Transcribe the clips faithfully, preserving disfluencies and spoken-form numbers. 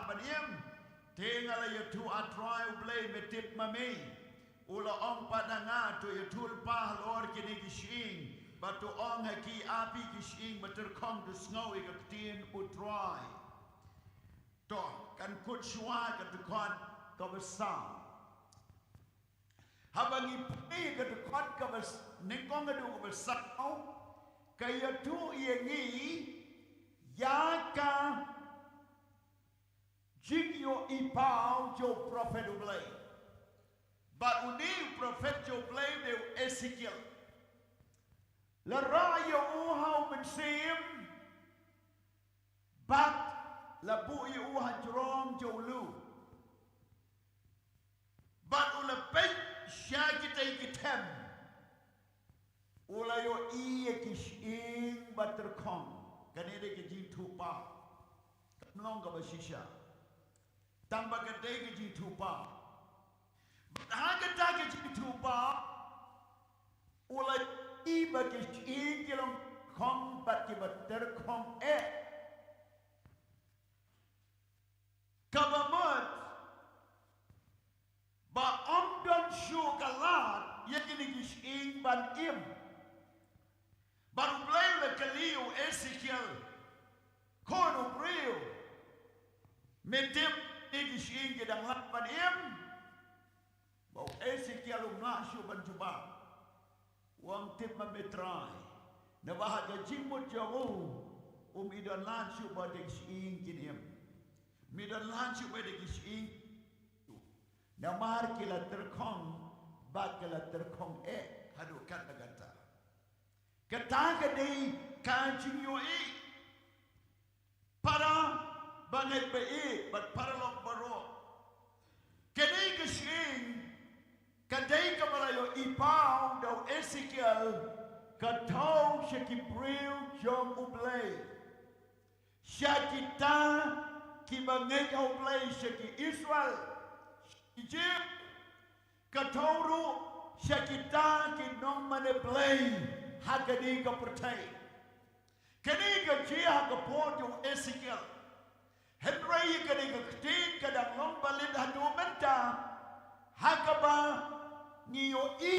ban im. Te nga la ïathuh, A Trai U Blei, me tip ma me. U la ong pat ha nga, to ïathuh lypa halor kine ki shyieng, bad to ong ha ki, A phi ki shyieng ba tyrkhong, to sngew ïa ka ktien U Trai. To, kan kut shuwa ka dkhot kaba saw. Haba ngi pule ka dkhot kaba s-, nyngkong haduh kaba saw, ka ïathuh ïa ngi ïa ka jingïohi paw jong u prophet U Blei. Bad une u prophet jong U Blei u dei u Esekiel. La rah ïa u ha u mynsiem, bad la buh ïa u ha jrong jong u lum. Bad u la peit sha kitei ki them. U la ïohi ïa ki shyieng ba tyrkhong. Kane dei ka jingïathuhpaw. Kam long kaba shisha. Tang ba ka dei ka jingïathuhpaw. Bad ha kata ka jingïathuhpaw, u la ïohi ba ki shyieng ki long khong bad kiba tyrkhong eh. Kaba mut ba ym don shuh ka lad ïa kine ki shyieng ban im. Bad U Blei u la kylli ïa u Esekiel, khun u briew, me tip ïa ki shyieng ki dang lad ban im? Ba u Esekiel um lah shuh ban jubab. U ong, tip ma me Trai. Naba ha ka jingmut jong u, um i don lad shuh ba dei ki shyieng kin im. Um i don lad shuh ba dei ki shyieng. Namar ki la tyrkhong, bad ki la tyrkhong eh haduh katta katta. Kata ka dei ka jingïohi. Para bangeit ba ïeit bad paralok baroh. Kane ka shyieng ka dei kaba la ïohi paw da u Esekiel, ka thew sha ki briew jong U Blei. Sha kita kiba ngeit ha U Blei, sha ki Israel, sha ki Jiw, ka thew ruh sha kita ki nongmane Blei ha kane ka pyrthei. Kane ka jia ha ka por jong u Esekiel. Hynrei ïa kane ka ktien ka dang long valid haduh mynta. Ha kaba ngi ïohi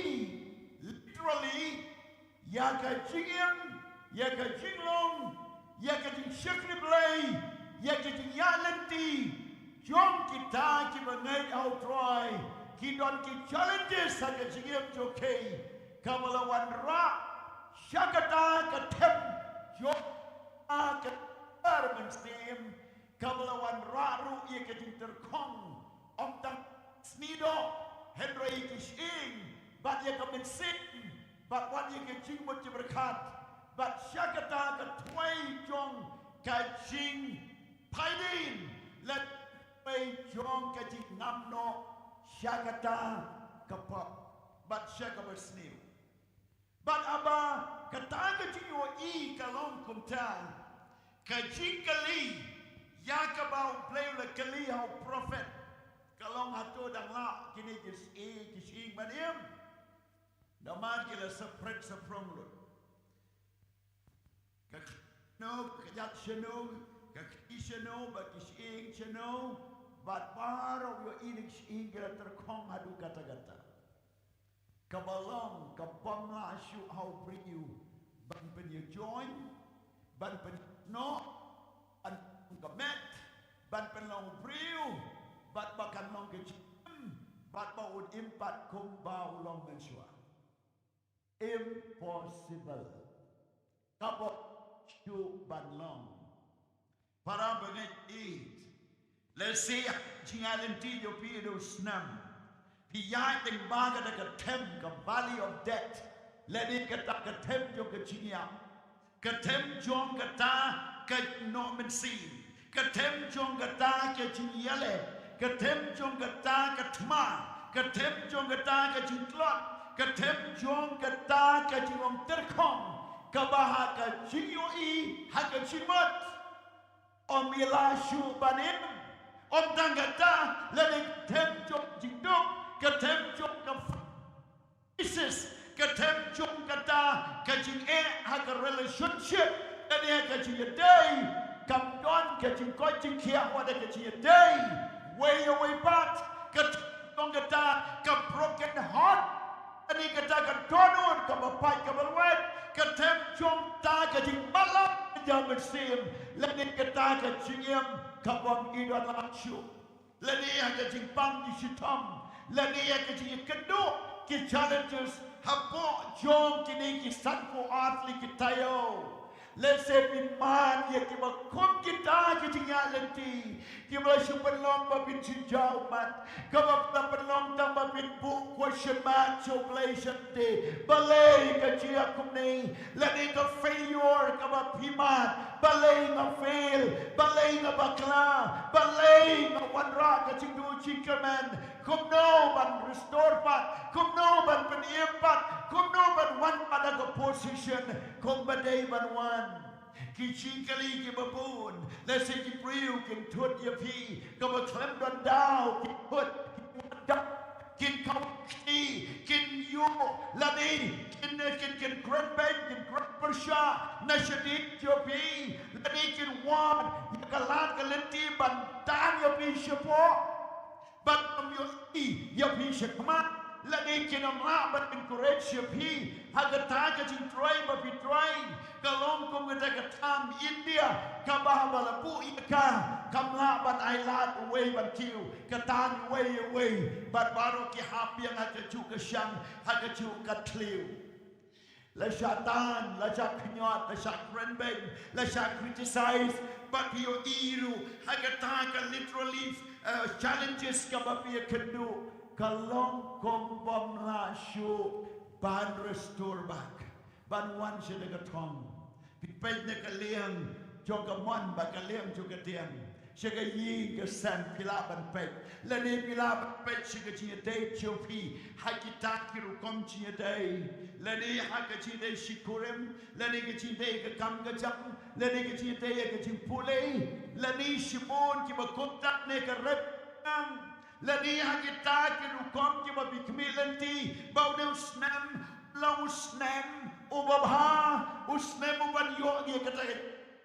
literally ïa ka jingim, ïa ka jinglong, ïa ka jingshakri Blei, ïa ka jingïaid lynti jong kita kiba ngeit ha u Trai, ki don ki challenges ha ka jingim jong ki, kaba la wanrah sha kata ka them jong ka mynsiem, kaba la wanrah ruh ïa ka jingtyrkhong, ym tang snidoh, hynrei ïa ki shyieng, bad ïa ka mynsiem, bad wat ïa ka jingmut jingpyrkhat, bad sha kata ka thwei jong ka jingphaidien, lane thwei jong ka jingngam noh sha kata ka pop, bad sha kaba sniew. Bad haba kata ka jingïohi ka long kumta, ka jingkylli ïa kaba U Blei u la kylli ha u prophet, ka long, hato dang lah kine ki shyieng, ki shyieng ban im? Namar ki la separate, separate lut. Ka kjat shano, ka kjat shano, ka kti shano, bad ki shyieng shano, bad baroh u ïohi ne ki shyieng ki la tyrkhong haduh katta katta. Kaba long, ka bym lah shuh ha u briew ban pynïajoin, ban pynïasoh, ban pynlong ka met, ban pynlong u briew, bad ba kan long ka jingim, bad ba un im pat kumba u long mynshuwa. Impossible. Ka bym shuh ban long. Para bangeit ïeit, lehse ha ka jingïaid lynti jong phi ha u snem, phi ïaid lyngba kata ka them, ka valley of death, lane kata ka them jong ka jingïap, ka them jong kata ka jingnoh mynsiem, ka them jong kata ka jingïaleh, ka them jong kata ka thma, ka them jong kata ka jingtlot, ka them jong kata ka jinglong tyrkhong, kaba ha ka jingïohi, ha ka jingmut, ym i lah shuh ban im. Ym tang kata, lane ka them jong ka jingduk, ka them jong ka physis, ka them jong kata ka jingeh ha ka relationship, lane ha ka jingïadei, kam don ka jingkoit jingkhiah, wat ka jingïadei wei ïa wei pat, ka jong kata ka broken heart, ani kata ka dohnud kaba pait kaba lwet, ka them jong kata ka jingmatlah ka jong mynsiem, lane kata ka jingim kabym i don lad shuh. Lane ha ka jingpang jingshitom, lane ha ka jingïakynduh ki challenges hapoh jong kine ki sanphew ar tylli ki taïew. Lehse phi mad ïa kiba kum kita ki jingïaid lynti, kiba la shu pynlong ba phin shu jaw mat, kiba la pynlong tang ba phin buh question mark sha U Blei sha te. Balei ka jia kumne? Lane ka failure kaba phi mad, balei nga fail, balei nga bakla, balei nga wanrah ka jingduh jingkyrmen, kumno ban restore pat, kumno ban pynim pat, kumno ban wan pat ha ka position kumba dei ban wan. Ki jingkylli kiba bun, lehse ki briew kin thut ïa phi, kaba khlem don daw kin thut, kin wan daw, kin kawang kti, kin ïuh, lane kin, kin, kin kren beiñ, kin kren pyrshah na shadien jong phi, lane kin wad ïa ka lad ka lynti ban tan ïa phi shapoh, ban ym ïohi ïa phi shakhmat, lane kin ym lah ban encourage ïa phi ha kata ka jingtrei ba phi trei. Ka long kum kata ka tam India kaba haba la buh ïa ka, kam lah ban ailad uwei ban kiew, ka tan uwei ïa uwei, bad baroh ki hap biang ha kajuh ka shang, ha kajuh ka thliew. La shah tan, la shah khñiot, la shah kren beiñ, la shah criticize, bad phi ïohi ruh ha kata ka literally, eh, challenges kaba phi ïakynduh, ka long kum bym lah shuh ban restore back, ban wan sha ka thong. Phi peit na ka liang jong ka mon bad ka liang jong ka diang, sha ka ïing ka sem phi lah ban peit, lane phi lah ban peit sha ka jingïadei jong phi ha kita ki rukom jingïadei, lane ha ka jingïadei shi kurim, lane ka jingïadei ka kam ka jam, lane ka jingïadei ka jingpule, lane shibun kiba kumta ne ka rep nang. Lane ha kita ki rukom kiba phi khmih lynti ba une u snem long u snem uba bha, u snem uban ïoh ïa kata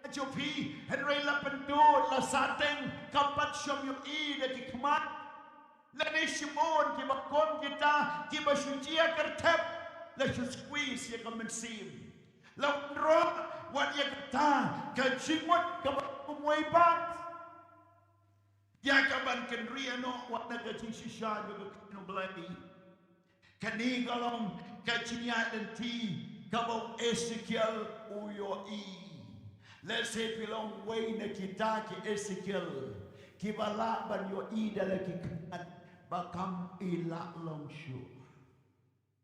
ka jong phi, hynrei la pyndud, la sateng, kam pat shym ïohi da ki khmat. Lane shibun kiba kum kita kiba shu jia kyrthep, la shu squeeze ïa ka mynsiem, la wanrah wat ïa kata ka jingmut kaba kumwei pat. Ïa ka ban kynriah noh wat na ka jingshisha jong ka ktien U Blei. Kane ka long ka jingïaid lynti kaba u Esekiel u ïohi. Lehse phi long wei na kita ki Esekiel kiba lah ban ïohi da la ki kynad ba kam i lah long shuh.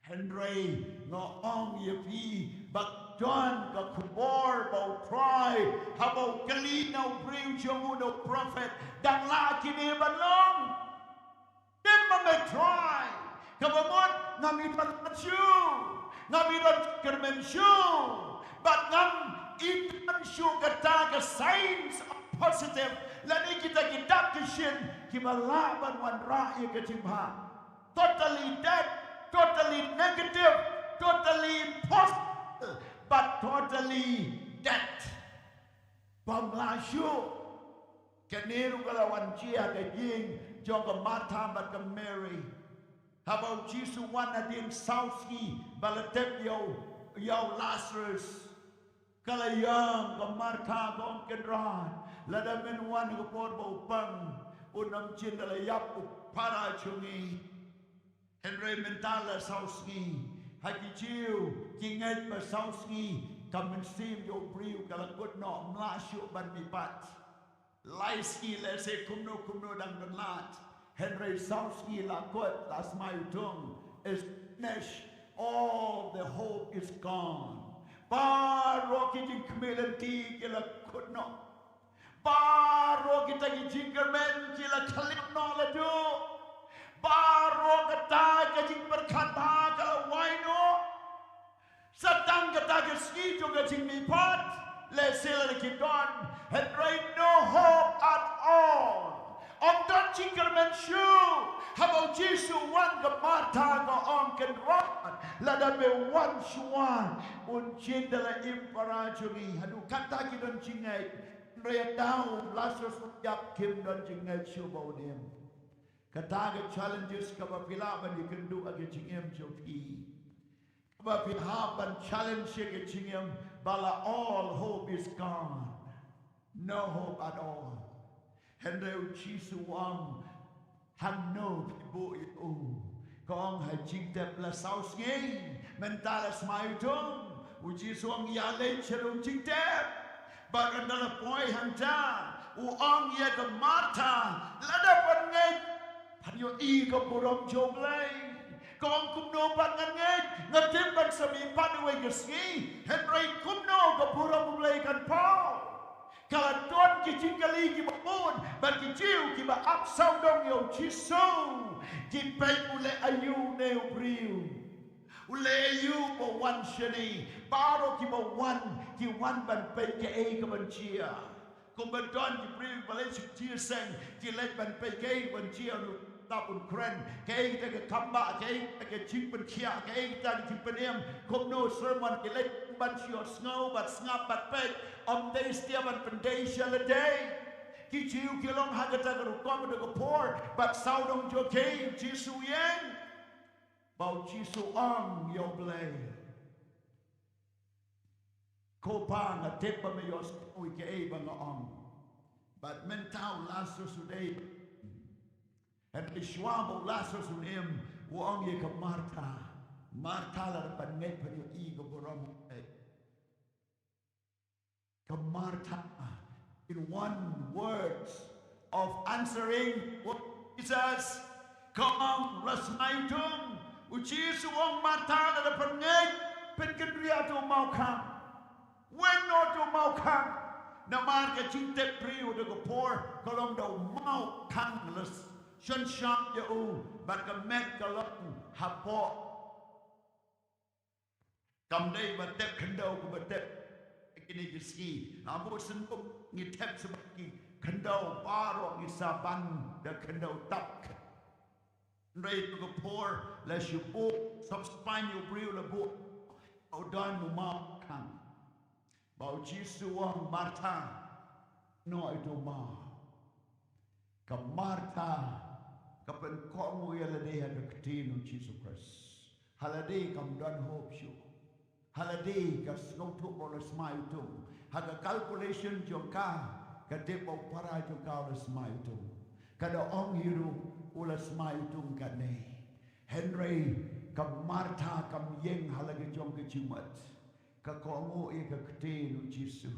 Hynrei nga ong ïa phi, ba don ka khubor ba U Trai haba u kylli na u briew jong u, na u prophet, dang lah kine ban long? Te ma me trai, kaba mut ngam i don shuh, ngam i don kyrmen shuh, bad ngam i don shuh kata ka signs of positive, lane kita ki dak ki shin kiba lah ban wanrah ïa ka jingbha. Totally dead, totally negative, totally impossible, but totally dead. Bym lah shuh. Kane ruh ka la wan jia ha ka ïing jong ka Martha bad ka Mary. Haba u Jisu wan hadien saw sngi ba la tep ïa u, ïa u Lazarus, ka la ïam ka Martha, ka ong, Kynrad, lada men wan ha ka por ba u pang, un ym jin da la ïap u para jong ngi. Hynrei mynta la saw sngi. Ha ki Jiw ki ngeit ba saw sngi ka mynsiem jong u briew ka la kut noh, ym lah shuh ban mihpat. Lai sngi lehse kumno kumno dang don lad, hynrei saw sngi la kut, la smai u thung, is finished. All the hope is gone. Baroh ki jingkhmih lynti ki la kut noh. Baroh kita ki jingkyrmen ki la khlem noh la duh. Baroh kata ka jingpyrkhat bha ka la wai noh. Sa tang kata ka sngi jong ka jingmihpat, lehse la ki don, hynrei no hope at all. Ym don jingkyrmen shuh. Haba u Jisu wan, ka Martha ka ong, Kynrad, lada me wan shuwa, un jin da la im para jong ngi. Haduh kata ki don jingngeit. Hynrei ynda u Lasarus u ïap kim don jingngeit shuh ba un im. Kata ka challenges kaba phi lah ban ïakynduh ha ka jingim jong phi. Kaba phi hap ban challenge ïa ka jingim ba la all hope is gone. No hope at all. Hynrei u Jisu u ong hangno phi buh ïa u. Ka ong ha jingtep la saw sngi. Mynta la smai u tung. U Jisu u ong ïaleit sha u jingtep. Bad ynda la poi hangta u ong ïa ka Martha, lada phan ngeit phan ïohi ka burom jong u Blei. Ka ong kumno pat ngan ngeit, nga tip ban sa mihpat iwei ka sngi, hynrei kumno ka burom u Blei kan paw. Ka la don ki jingkylli kiba bun bad ki Jiw kiba ap sawdong ïa u Jisu. Ki peit u leh aïu ne u briew. U leh aïu ba wan shane. Baroh kiba wan ki wan ban peit kaei kaban jia. Kumba don ki briew ba leit sha ka jingïaseng ki leit ban peit kaei kaban jia, u tap un kren, kaei kata ka kambah, kaei kata ka jingpynkhiah, kaei kata ka jingpynim. Kumno sermon ki leit ban shu sngew bad sngap bad peit. Ym dei satia ban pyndei sha lade. Ki Jiw ki long ha kata ka rukom da ka por bad sawdong jong ki u Jisu u ïeng. Ba u Jisu u ong ïa u Blei, ko Pa, nga tip ba me ïohsngew ïa kaei ba nga ong. Bad mynta u Lasarus u dei. Hynrei shuwa ba u Lasarus un im, u ong ïa ka Martha, Martha, lada phan ngeit phan ïohi ka burom u Blei. Ka Martha, in one words of answering what Jesus, ka ong la smai u tung. U Jisu u ong Martha, lada phan ngeit, pynkynriah ïa uta u maw khang. Weng noh uta u maw khang. Namar ka jingtep briew da ka por ka long da u maw khang la shon shap ïa u bad ka met ka long hapoh. Kam dei ba tep khyndew kaba tep kine ki sngi. Amo sngewthuh ngi tep sha ba ki khyndew baroh ngi sa ban da khyndew tap. Hynrei to ka por la shu buh sop spaiñ u briew la buh. U don u maw khang. Ba u Jisu u ong Martha, noh ïa uta u maw. Ka Martha ka pynkohnguh ïa lade ha ka ktien u Jisu Khrist. Ha lade kam don hope shuh. Ha lade ka sngewthuh ba u la smai u tung. Ha ka calculation jong ka, ka tip ba u para jong ka u la smai u tung. Ka da ong hi ruh u la smai u tung katne. Hynrei ka Martha kam ïeng ha la ka jong ka jingmut. Ka kohnguh ïa ka ktien u Jisu.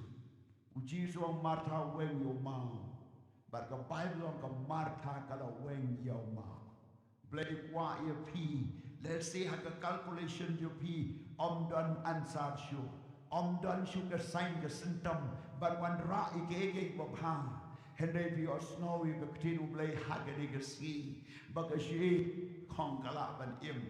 U Jisu u ong Martha weng ïa u maw. Bad ka Baibl u ong ka Martha ka la weng ïa u maw. Blei kwah ïa phi. Let's say ha ka calculation jong phi ym don answer shuh. Ym don shuh ka sign ka symptom ban wanrah ïa kiei kiei kiba bha. Hynrei phi ïohsngew ïa ka ktien u Blei ha kane ka sngi ba ka shyieng khong ka lah ban im.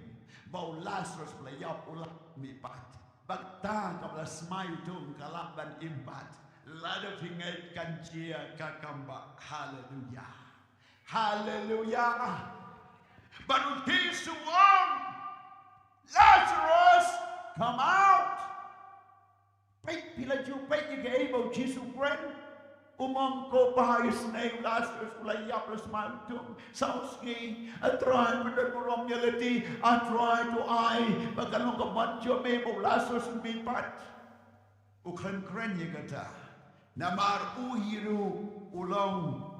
Ba u Lasarus ba la ïap u lah mihpat. Ba kata kaba la smai u tung ka lah ban im pat. Lada phi ngeit kan jia ka kam ba. Haleluya. Haleluya. Bad u Jisu u ong, Lazarus, come out. Peit, phi la ju peit ïa kaei ba u Jisu u kren. Um ong ko Pa, isynei u Lazarus u la ïap, la smai u tung saw sngi. A Trai, pyndonkam ïa lade. A Trai, to ai ba kan long ka mon jong me ba u Lazarus un mihpat. U kren kren ïa kata. Namar u hi ruh u long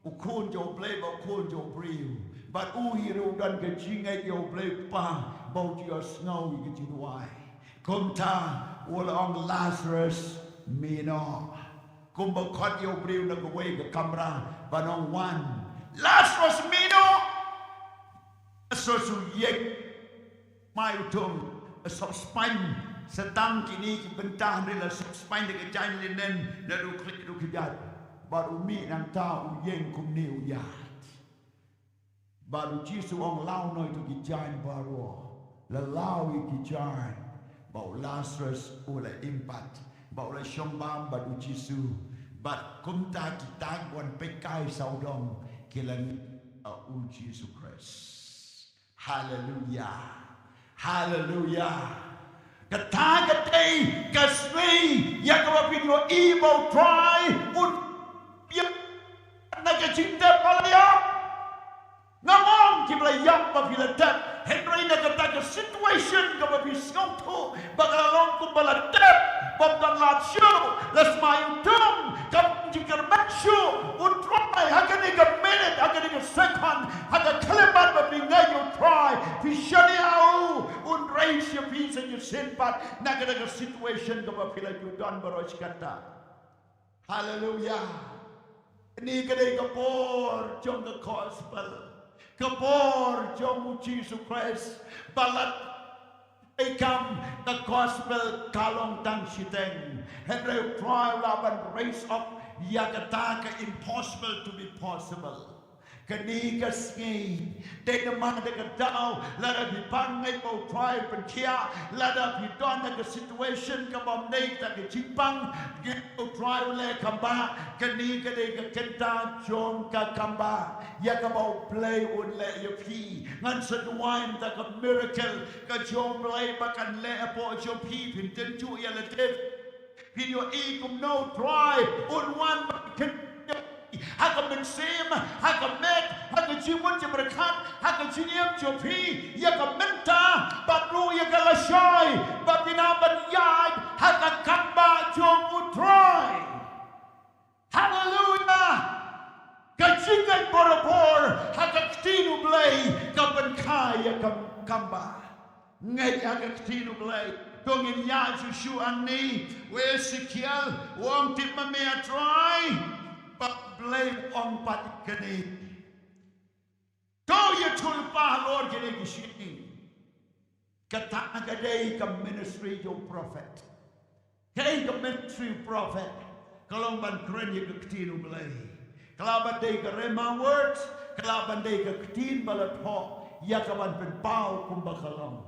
u khun jong u Blei bad u khun jong u briew. Bad u hi ruh u don ka jingngeit ïa u Blei Kpa ba u ju ïohsngew ïa ka jingduwai. Kumta u la ong, Lazarus, mih noh. Kumba khot ïa u briew na kawei ka kamra ban ong, wan. Lazarus, mih noh. Lazarus u ïeng. Mai u tung, sop spaiñ, sa tang kine ki bynta hynrei la sop spaiñ da ka jaiñ linen, naduh khlieh ruh ki jait. Bad u mih nangta u ïeng kumne u ïaid. Bad u Jisu u ong, law noh ïa ki jaiñ baroh. La law ïa ki jaiñ. Bad u Lazarus u la im pat. Bad u la shong bam bad u Jisu. Bad kumta kita kiba wan peit kai sawdong ki la ngeit ïa u Jisu Khrist. Haleluya. Haleluya. Kata ka dei ka sngi ïa kaba phin ïohi ba U Trai un ïa na ka jingtep ba la ïap. Nga ong ki ba la ïap ba phi la tep, hynrei na kata ka situation kaba phi sngewthuh ba ka la long kumba la tep, bym don lad shuh, la smai u tum, kam jingkyrmen shuh, U Trai ha kane ka minute, ha kane ka second, ha ka khyllipmat ba phi ngeit ïa U Trai, phi shaniah, un rei ïa phi sa shisien pat na kata ka situation kaba phi la ju don baroh shi katta. Haleluia. Kane ka dei ka por jong ka gospel, ka por jong U Jisu Khrist. Ba la treikam, ka gospel ka long tang shiteng, hynrei U Trai u lah ban raise up ïa kata ka impossible to be possible. Kane ka sngi dei namar da ka daw, lada phi pang ngeit ba U Trai u pynkhiah, lada phi don ha ka situation kaba ym dei da ka jingpang, ngeit U Trai u leh kambah. Kane ka dei ka kynta jong ka kambah ïa kaba U Blei un leh ïa phi. Ngan sa duwai da ka miracle ka jong U Blei ba kan leh hapoh jong phi, phin tynjuh ïa lade. Phin ïohi kumno U Trai un wan ba phin ha ka mynsiem, ha ka met, ha ka jingmut jingpyrkhat, ha ka jingim jong phi, ïa ka mynta bad ruh ïa ka lashai, ba phin hap ban ïaid ha ka kambah jong U Trai. Haleluia. Ka jingngeit borabor ha ka ktien U Blei ka pynkha ïa ka kambah. Ngeit ha ka ktien U Blei. To ngin ïa shu shu hangne, u Esekiel u ong, tip ma me A Trai, ba U Blei u ong pat kane. To ïathuhlypa halor kine ki sngi. Kata ka dei ka ministry jong u prophet. Kaei ka ministry u prophet? Ka long ban kren ïa ka ktien U Blei. Ka lah ban dei ka rhema words, ka lah ban dei ka ktien ba la thoh, ïa ka ban pynpaw kumba ka long.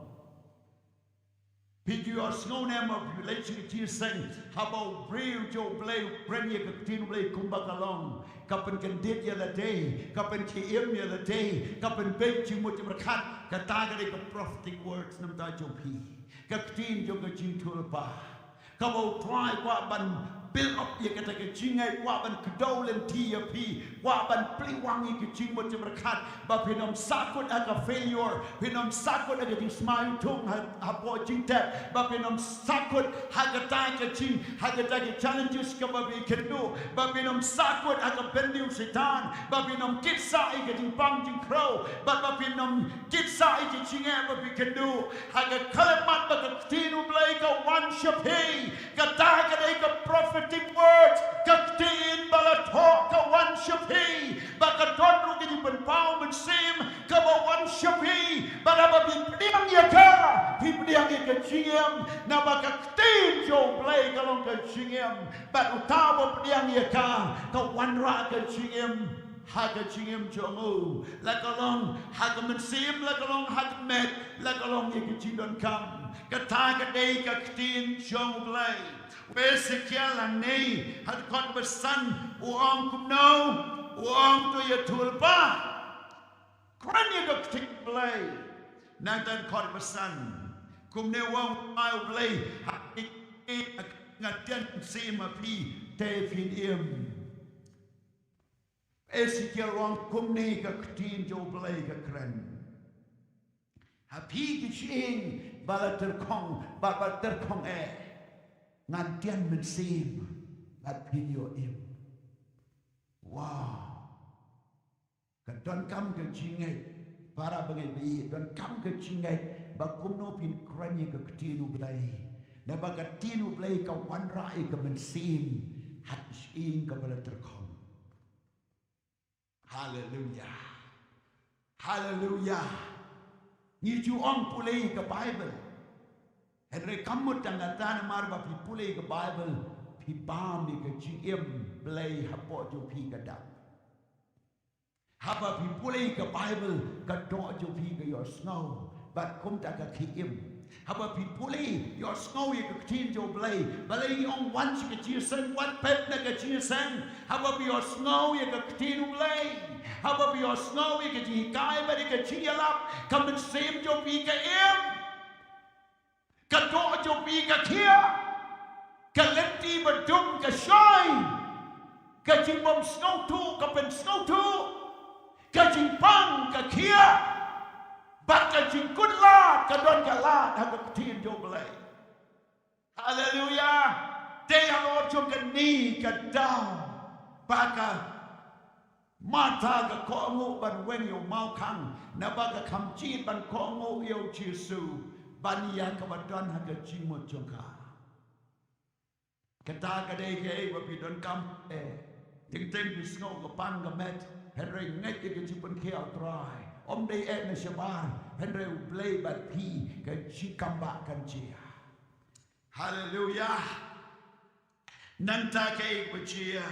Phi ju ïohsngew ne em, phi leit sha ka jingïaseng, haba u briew jong U Blei u kren ïa ka ktien U Blei kumba ka long, ka pynkyndit ïa lade, ka pynkhie im ïa lade, ka pynbeit jingmut jingpyrkhat, kata ka dei ka prophetic words na ka bynta jong phi. Ka ktien jong ka jingïathuhlypa. Kaba U Trai u kwah ban build up ïa kata ka jingngeit, u kwah ban kdew lynti ïa phi, u kwah ban plie wang ïa ka jingmut jingpyrkhat, ba phin ym sahkut ha ka failure, phin ym sahkut ha ka jingsmai u tum ha, hapoh jingtep, ba phin ym sahkut ha kata ka jing, ha kata ka challenges kaba phi kynduh, ba phin ym sahkut ha ka bynriew Soitan, ba phin ym kit sah ïa ka jingpang jingkhrew, bad ba phin ym kit sah ïa ka jingeh ba phi kynduh. Ha ka khyllipmat ba ka ktien U Blei ka wan sha phi, kata ka dei ka prophetic words, ka ktien ba la thoh ka wan sha phi, ba ka don ruh ka jingpynpaw mynsiem kaba wan sha phi, bad haba phi pdiang ïa ka, phi pdiang ïa ka jingim, naba ka ktien jong U Blei ka long ka jingim, bad uta uba pdiang ïa ka, ka wanrah ka jingim ha ka jingim jong u, la ka long ha ka mynsiem, la ka long ha ka met, la ka long ïa ka jingdonkam. Kata ka dei ka ktien jong U Blei. U Esekiel hangne ha dkhot ba san u ong kumno? U ong, to ïathuhlypa, kren ïa ka ktien U Blei. Nangta dkhot ba san, kumne u ong U Blei, ha ki, ngan tian mynsiem ha phi, te phin im. Esekiel u ong kumne ka ktien jong U Blei ka kren. Ha phi ki jingïing ba la tyrkhong, ba, ba tyrkhong eh, ngan tian mynsiem bad phin ïoh im. Wow. Ka donkam ka jingngeit, para bangeit ba ïeit, donkam ka jingngeit ba kumno phin kren ïa ka ktien U Blei. Naba ka ktien U Blei ka wanrah ïa ka mynsiem ha ki jingïing kaba la tyrkhong. Haleluia. Haleluia. Ngi ju ong pule ïa ka Baibl. Hynrei kam mut tang kata, namar ba phi pule ïa ka Baibl, phi bam ïa ka jingim Blei hapoh jong phi ka dap. Haba phi pule ïa ka Baibl, ka doh jong phi ka ïohsngew bad kumta ka khie im. Haba phi pule, ïohsngew ïa ka ktien jong U Blei. Balei ngi ong wan sha ka jingïaseng, wat pep na ka jingïaseng? Haba phi ïohsngew ïa ka ktien U Blei, haba phi ïohsngew ïa ka jinghikai bad ïa ka jingïalap, ka mynsiem jong phi ka im. Ka doh jong phi ka khiah. Ka lynti ba dum ka shai. Ka jingbym sngewthuh ka pynsngewthuh. Ka jingpang ka khiah. Bad ka jingkut lad ka don ka lad ha ka ktien jong U Blei. Haleluya. Te halor jong kane ka daw ba ka Martha ka kohnguh ban weng ïa u mawkhang, naba ka kham jied ban kohnguh ïa U Jisu ban ïa kaba don ha ka jingmut jong ka. Kata ka dei kaei ba phi donkam eh. Teng teng phi sngew ka pang ka met, hynrei ngeit ïa ka jingpynkhiah U Trai. Ym dei eh na shabar, hynrei U Blei bad phi, ka jingkam ba kan jia. Haleluya. Nangta kaei ba jia,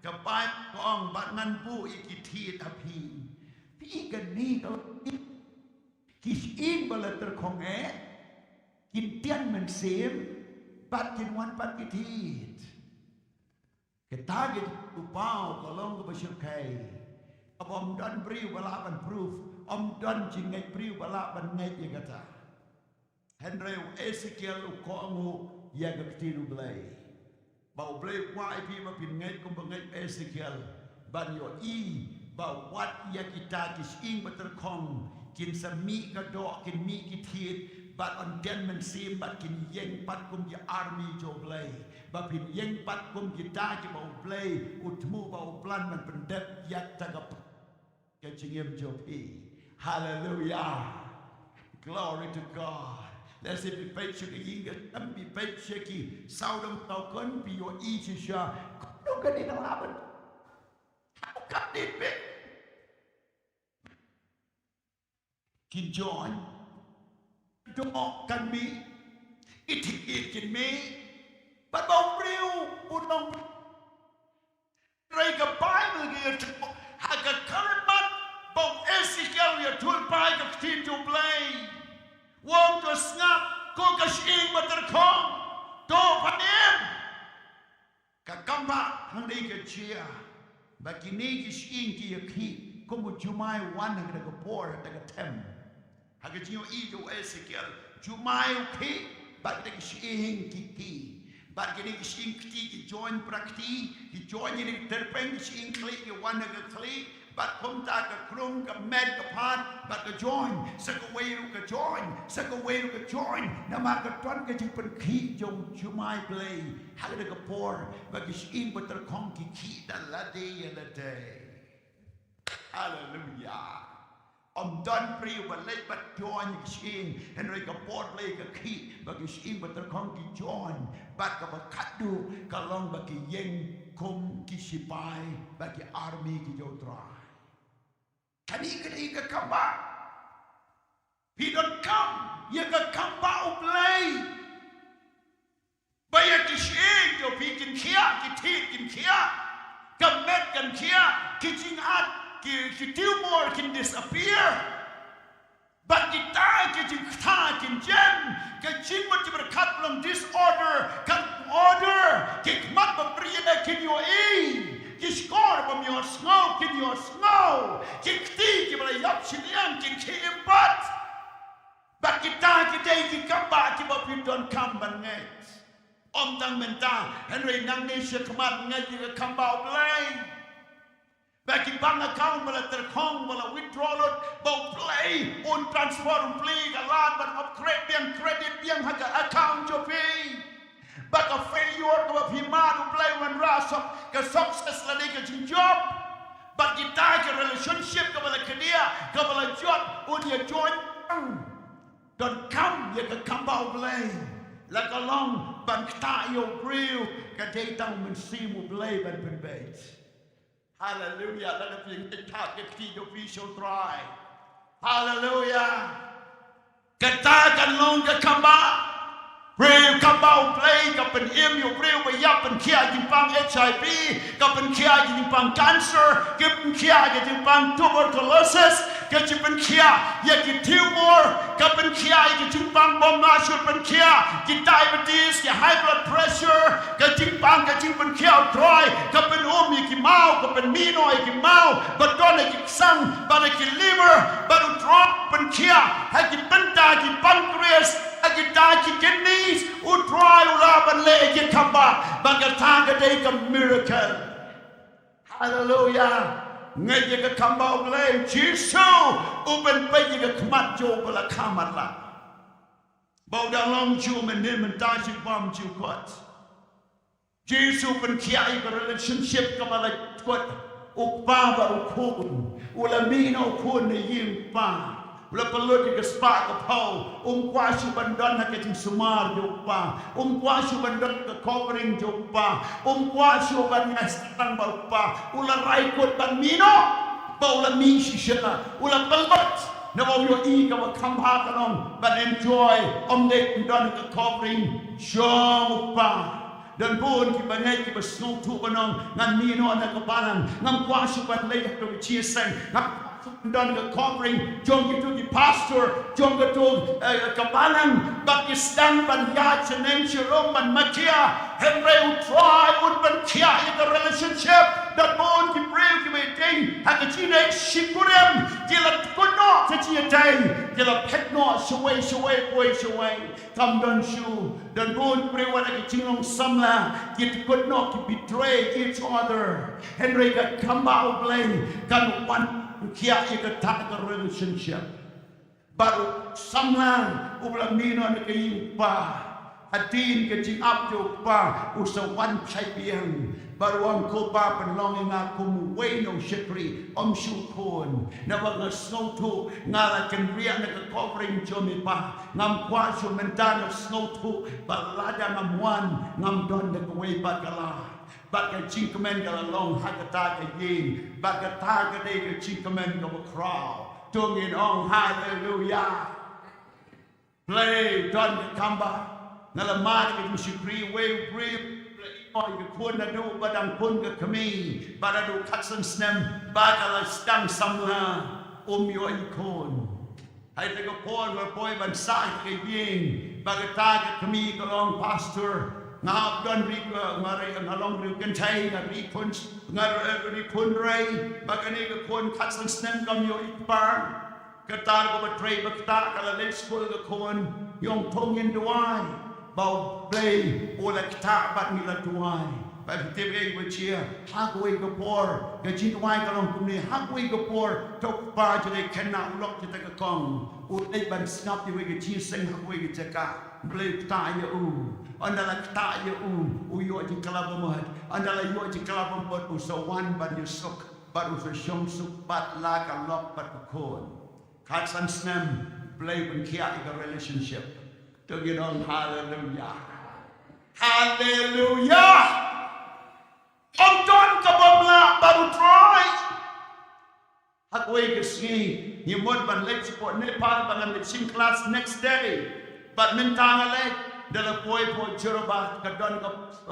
ka Baibl ka ong, bad ngan buh ïa ki thied ha phi. Phi i kane ka long ki shyieng ba la tyrkhong eh, kin tian mynsiem, bad kin wan pat ki thied. Kata ka jingpynpaw ka long kaba shyrkhei. Kaba ym don briew ba lah ban proof, ym don jingngeit briew ba lah ban ngeit ïa kata. Hynrei u Esekiel u kohnguh ïa ka ktien U Blei. Ba U Blei u kwah ïa phi ba phin ngeit kumba ngeit u Esekiel. Ban ïohi ba wat ïa kita ki shyieng ba tyrkhong kin sa mih ka doh, kin mih ki thied, bad yn tian mynsiem, bad kin ïeng pat kum ki army jong U Blei. Ba phin ïeng pat kum kita kiba U Blei u thmu ba u plan ban pyndep ïa kata ka, ka jingim jong phi. Haleluya. Glory to God. Lehse phi peit sha ka ïing ka sem, phi peit sha ki sawdong sawkun, phi ïohi shisha. Kumno kane ka lah ban, how can it be? Kin join. Doh kan mih. I thied kin mih. Bad ba u briew u nong, hynrei ka Baibl ka ïathuh ha ka khyllipmat ba u Esekiel u ïathuh lypa ïa ka ktien jong U Blei. U ong, to sngap ko ka shyieng ba tyrkhong. To phan im. Ka kam ba hangne ka jia ba kine ki shyieng ki ïakhih kum u jumai u wan ha kata ka por, ha kata ka them. Ha ka jingïohi jong u Esekiel, jumai u khih bad kine ki shyieng ki khih. Bad kine ki shyieng kti ki join pra kti, ki join ïa kine ki tyrpeng, ki shyieng khlieh ki wan ha ka khlieh. Bad kumta ka krung, ka met, ka phad, bad ka join, sa kawei ruh ka join, sa kawei ruh ka join. Namar ka don ka jingpynkhih jong u jumai Blei ha kata ka por ba ki shyieng ba tyrkhong ki khih da lade ïa lade. Haleluya. Ym don briew ba leit bad join ki shyieng, hynrei ka por Blei ka khih ba ki shyieng ba tyrkhong ki join. Bad kaba khatduh ka long ba ki ïeng kum ki shipai, ba ki army ki jong U Trai. Kane ka dei ka kam ba phi donkam, ïa ka kam ba U Blei. Ba ïa ki shyieng jong phi kin khiah, ki thied kin khiah, ka met kan khiah, ki jingat, ki, ki tumor kin disappear. Bad kita ki jingkta kin jem, ka jingmut jingpyrkhat ba long disorder kan order, ki khmat ba prie kin ïohi, ki shkor bym ïohsngew kin ïohsngew, ki kti kiba la ïap shiliang kin khie im pat. Bad kita ki dei ki kam ba kiba phi donkam ban ngeit. Ym tang mynta, hynrei nangne shakhmat ngeit ïa ka kam ba U Blei. Ba ki bank account ba la tyrkhong, ba la withdraw lut, ba U Blei un transfer, un plie ka lad ban upgrade biang, credit biang ha ka account jong phi. Ba ka failure kaba phi mad, U Blei un wanrah suk, ka success lane ka jingjop. Ba kita ki relationship kaba la khyndiat, kaba la jot, un ïa join. Donkam ïa ka kam ba U Blei. La ka long ban ktah ïa u briew, ka dei tang u Mynsiem U Blei ban pynbeit. Haleluya. Lada phi ngeit, thad ka kti jong phi sha U Trai. Haleluya. Kata kan long ka kam ba briew, kam ba U Blei ka pynim ïa u briew ba ïap, pynkhiah jingpang H I V, ka pynkhiah jingpang cancer, ka pynkhiah jingpang tuberculosis, ka jingpynkhiah ïa ki tumor, ka pynkhiah ïa ki jingpang bym lah shuh pynkhiah, ki diabetes, ki high blood pressure, ka jingpang, ka jingpynkhiah U Trai, ka pynum ïa ki maw, ka pynmih noh ïa ki maw, ba don ïa ki ksang, ba don ïa ki liver, ba U Trai pynkhiah ha ki bynta ki pancreas, kita ki kidneys, U Trai u lah ban leh ïa ki khambah, ba kata ka dei ka miracle. Haleluya. Ngeit ïa ka khambah U Blei, Jisu u pynpeit ïa ka khmat jong u ba la kha matlah. Ba u dang long jong u mynhynnin mynta, jingbam jingkoit. Jisu pynkhiah ïa ka relationship kaba la koit u kpa bad u khun. U la mih noh u khun na ïing u kpa. U la pynlut ïa ka spah ka phew. Um kwah shuh ban don ha ka jingsumar jong u kpa. Um kwah shuh ban don ha ka covering jong u kpa. Um kwah shuh ban ïasaid lang bad u kpa. U la rai kut ban mih noh. Ba u la mih shisha. U la pynlut. Naba u ïohi kaba kham bha ka long ban enjoy. Ym dei ban don ha ka covering jong u kpa. Don bun kiba ngeit, kiba sngewthuh ban ong, ngan mih noh na ka balang, ngam kwah shuh ban leit ha ka jingïaseng, ngam kwah shuh ban don ka covering jong kito ki pastor, jong kito, eh, ka balang, bad ki sdang ban ïaid sha neng sha rum ban makia. Hynrei U Trai un pynkhiah ïa ka relationship. Don bun ki briew kiba ïadei ha ka jingïadei shikurim, ki la kut noh ka jingïadei, ki la phet noh shawei shawei, kawei shawei. Kam don shuh, don bun briew wat ha ka jinglong samla, ki kut noh, ki betray each other. Hynrei ka khambah U Blei kan wan khiah ïa kata ka relationship. Bad u samla uba la mih noh na ka ïing u kpa, hadien ka jingap jong u kpa, u sa wan phai biang. Bad u ong, ko Pa, pynlong ïa nga kum uwei na u shakri, ym shu khun. Naba nga sngewthuh nga la kynriah na ka covering jong me Pa. Ngam kwah shuh, mynta nga sngewthuh ba lada ngam wan, ngam don da kawei pat ka lad. Bad ka jingkmen ka la long ha kata ka ïing. Bad kata ka dei ka jingkmen kaba khraw. To ngin ong haleluya. Blei don ka khambah. Nga la mad ïa ka jingshakri, uwei u briew u la ïoh ïa ka khun naduh ba dang khun ka kmie, ba naduh khatsan snem ba ka la sdang samla, um ïoh ïa ka khun. Hynrei ka por ba la poi ban sah ïa ka ïing, ba kata ka kmie ka ong, Pastor, nga hap don ri, nga ri, nga long riewkynthei, nga ri khun, nga ri khun rei, ba kane ka khun khatsan snem kam ïoh ïa ka kpa. Kata kaba trei ba ktah, ka la leit skul ka khun, ong to ngin duwai ba U Blei u la ktah bad ngi la duwai. Ba phi tip ei ba jia, ha kawei ka por ka jingduwai ka long kumne, ha kawei ka por to u kpa jong ka khynnah u lok kita ka kong, u leit ban sngap ïa kawei ka jingïaseng ha kawei ka jaka. Blei u ktah ïa u. Ynda la ktah ïa u, u ïoh jingkylla ba mut. Ynda la ïoh jingkylla ba mut, u sa wan ban ïasuk bad u sa shong suk bad la ka lok bad ka khun. Khatsan snem, Blei pynkhiah ïa ka relationship. To ngin ong haleluya. Haleluya. Ym don kaba ym lah bad U Trai. Ha kawei ka sngi ngi mut ban leit shapoh Nepal, ba ngan leit shim klas next day. Bad mynta nga leit, da la poi hapoh Jorabat, ka don ka,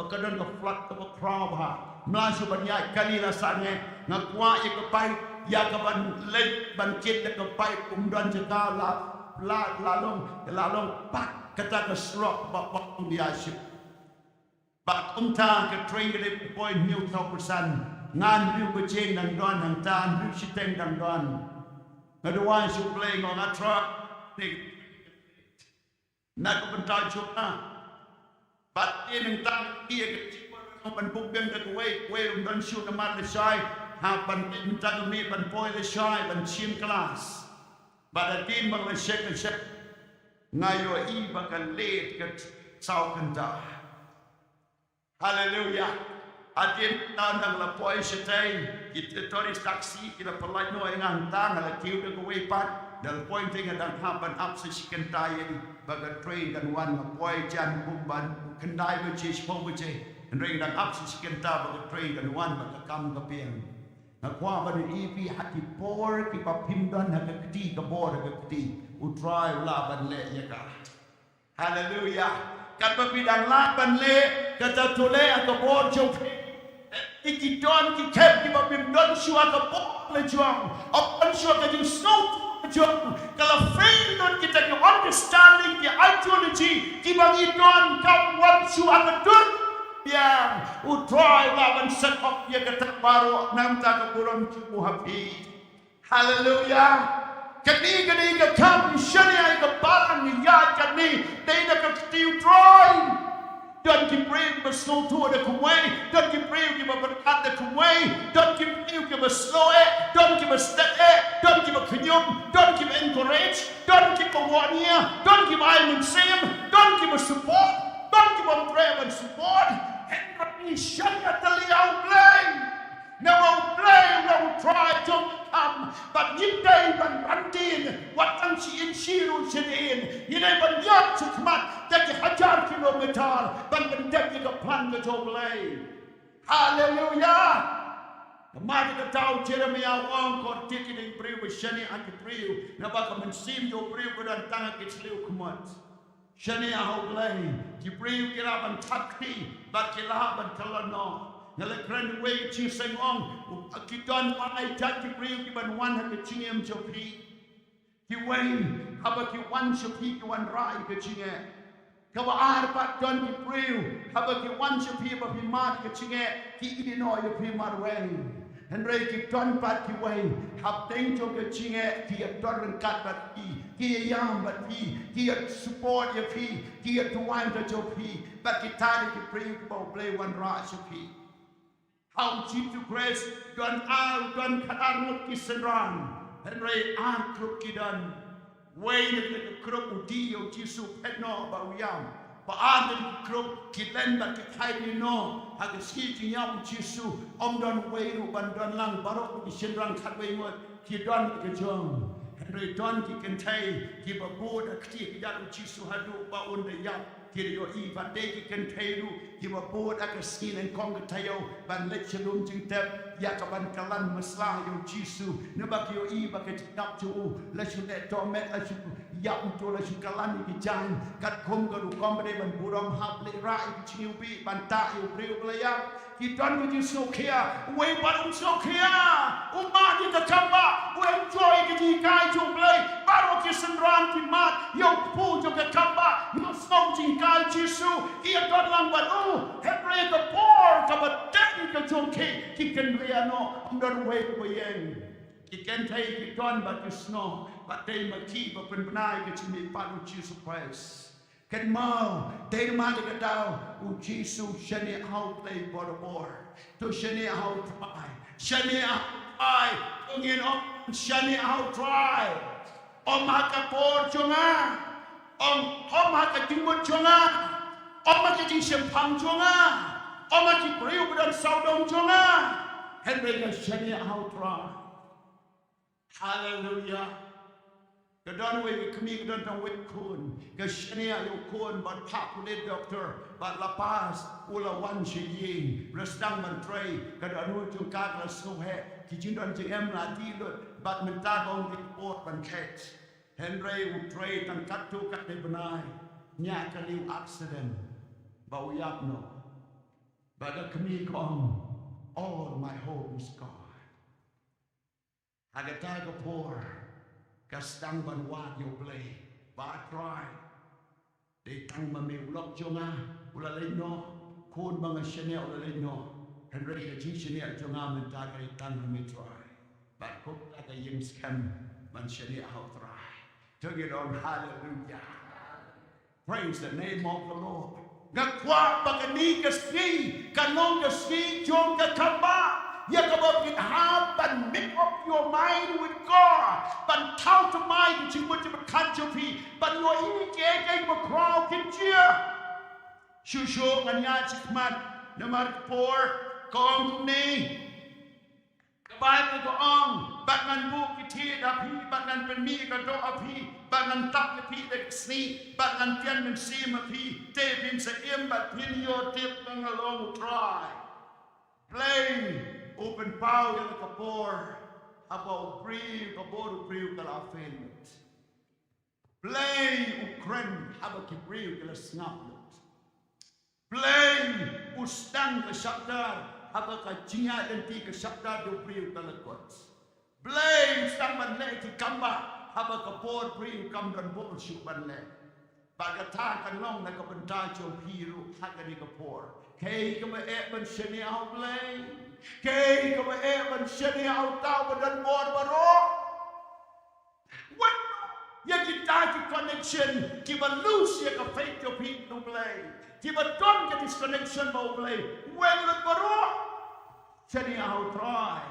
ka don ka flood kaba khraw bha. Ym lah shuh ban ïaid kali, la sangeh. Nga kwah ïa ka bike, ïa ka ban leit ban kit da ka bike, ym don jaka, la, la, la long, la long pat kata ka surok ba, ba ym ïaid shuh. Bad kumta ka train ka dei poi hynñiew saw pyrsan. Nga hynriew baje dang don hangta, hynriew shiteng dang don. Nga duwai sha U Blei, nga ong, A Trai, na ka bynta jong nga. Bad te nangta ïa ka jingwan ban buh biang da kawei, kawei um don shuh namar lashai. Hap ban leit mynta ka miet ban poi lashai ban shim klas. Bad hadien ba nga la check, la check, nga ïohi ba ka late ka saw kynta. Haleluya. Hadien nangta nga la poi shatei, ki tourist taxi ki la pynlait noh ïa nga hangta, nga la kiew da kawei pat. Da la poi hangtei nga dang hap ban ap sa shi kynta ïa i ba ka train kan wan. Nga poi jan kumba khyndai baje, shiphew baje. Hynrei nga dang ap sa shi kynta ba ka train kan wan, ba ka kam ka biang. Nga kwah ban ïathuh ïa phi, ha ki por kiba phim don ha ka kti, ka bor ha ka kti, U Trai u lah ban leh ïa ka. Haleluya. Katba phi dang lah ban leh, kata to leh ha ka bor jong phi. Ki, ki don ki khep kiba phim don shuh ha ka bor la jong. Ym don shuh ha ka jingsngewthuh la jong. Ka la fail lut kita ki understanding, ki ideology kiba ngi don, kam wan shuh ha ka dur. Biang, U Trai u lah ban set up ïa kata baroh, nangta ka burom jong u ha phi. Haleluya. Kane, kane ka kam shaniah ïa ka balang ïa kane, dei na ka kti U Trai. Don ki briew kiba sngewthuh da kumwei, don ki briew kiba pyrkhat da kumwei, don ki briew kiba slow eh, don kiba stet eh, don kiba khñium, don kiba encourage, don kiba wan ïa, don kiba ai mynsiem, don kiba support, don kiba pyrkhat ban support. Hynrei shaniah tylli ïa U Blei. Namar U Blei u long U Trai jong ka kam, bad ngim dei ban wan dien, wat tang shi inshi ruh shi dien. Ngi dei ban ïaid shakhmat da ki hajar kilometer ban pyndep ïa ka plan ka jong U Blei. Haleluya. Namar kata u Jeremiah u ong, ko tied ki dei briew ba shaniah ha ki briew, naba ka mynsiem jong u briew ka don tang ha ki shliew khmat. Shaniah ha U Blei, ki briew ki lah ban thap kti, bad ki lah ban kylla noh. Nga la kren wei ka jingseng ong, ki don ba ai jait ki briew ki ban wan ha ka jingim jong phi. Kiwei, haba ki wan sha phi ki wanrah ïa ka jingeh. Kaba ar pat, don ki briew, haba ki wan sha phi ba phi mad ïa ka jingeh, ki ïeh noh ïa phi marwei. Hynrei ki don pat kiwei, hapdeng jong ka jingeh, ki ïa don ryngkat bad phi, ki ïa ïam bad phi, ki ïa support ïa phi, ki ïa duwai da jong phi, bad kita dei ki briew kiba U Blei wanrah sha phi. Ha U Jisu Khrist don ar, don khatar ngut ki synran, hynrei ar group ki don. Wei na ka group u die ïa U Jisu, phet noh bad u ïam. Ba ar na ka group ki len bad ki khaïi noh ha ka sngi jingïap U Jisu. Ym don wei ruh ban don lang, baroh ki synran khatwei ngut ki don ka jong. Hynrei don ki kynthei kiba bud ha ka kti ka jait U Jisu haduh ba un da ïap. Ki da ïohi ba dei ki kynthei ruh kiba bud ha ka sngi nyngkong ka taïew ban leit sha lum jingtep ïa ka ban kylla masla ïa U Jisu. Naba ki ïohi ba ka jingïap jong u la shu leh tohmet, la shu ïap, u la shu kylla ïa ki jaiñ. Katkum ka rukom ba dei ban burom hap leh rah ïa ki jingïohi ban tah ïa u briew ba la ïap. Ki don ka jingsngewkhia, uwei pat um sngewkhia. U mad ïa ka kam bah, u enjoy ka jinghikai jong U Blei. Baroh ki synran ki mad ïa u kpu jong ka kam bah, nga sngew jinghikai Jisu, ki ïa don lang bad u. Hynrei ka por kaba dang ka jong ki, ki kynriah noh, ym don uwei uba ïeng. Ki kynthei ki don bad ki snoh, bad dei ma ki ba pynbna ïa ka jingmihpat U Jisu Khrist. Kynmaw, dei ma kata ka daw, U Jisu shaniah ha U Blei barabor. To shaniah ha U Trai. Shaniah ha U Trai. To ngin ong shaniah ha U Trai. Ym ha ka por jong nga. Ym, ym ha ka jingmut jong nga. Ym ha ka jingshemphang jong nga. Ym ha ki briew ba don sawdong jong nga. Hynrei nga shaniah ha U Trai. Haleluya. Ka don wei ka kmie, ka don tang wei khun. Ka shaniah ïa u khun bad phah pulit, doktor, bad la pass, u la wan sha ïing. Hynrei sdang ban trei, ka dohnud jong ka ka la sngewheh. Ki jingdon jingem la dih lut, bad mynta ka ong dei ka por ban khet. Hynrei u trei tang katto katne bnai. Ñiah kali u accident, ba u ïap noh. Bad ka kmie ka ong, "All my hope is gone." Ha kata ka por, ka sdang ban wad ïa U Blei, ba Trai, dei tang ma me u lok jong nga u la leit noh, khun ba nga shaniah u la leit noh. Hynrei ka jingshaniah jong nga mynta ka dei tang ma me Trai. Bad kumta ka ïeng skhem ban shaniah ha U Trai. To ngin ong haleluya. Praise the name of the Lord. Nga kwah ba kane ka sngi kan long ka sngi jong ka kam bah, ïa kaba phin hap ban make up your mind with God, ban thaw thymmai ka jingmut jingpyrkhat jong phi, ban ïohi ïa kiei kiei kiba khraw kin jia. Shuh shuh ngan ïaid shakhmat, namar ka por ka ong kumne. Ka Baibl ka ong, bad ngan buh ki thied ha phi, bad ngan pynmih ka doh ha phi, bad ngan tap ïa phi da ka snieh, bad ngan pynmih mynsiem ha phi, te phin sa im bad phin ïoh tip ba nga long U Trai. Blei u pynpaw ïa la ka por haba u briew, ka bor u briew ka la fail. Blei u kren haba ki briew ki la sngap lut. Blei u sdang ka shapdar haba ka jingïaid lynti ka shapdar jong u briew ka la kut. Blei u sdang ban leh ki kam bah haba ka bor briew kam don bor shuh ban leh. Bad kata kan long na ka bynta jong phi ruh ha kane ka por. Kaei kaba eh ban shaniah ha U Blei? Kaei kaba eh ban shaniah ha uta uba don bor baroh? Wan ïa kita ki connection kiba lose ïa ka faith jong phi ha U Blei, kiba don ka disconnection bad U Blei. Wan lut baroh shane ha U Trai.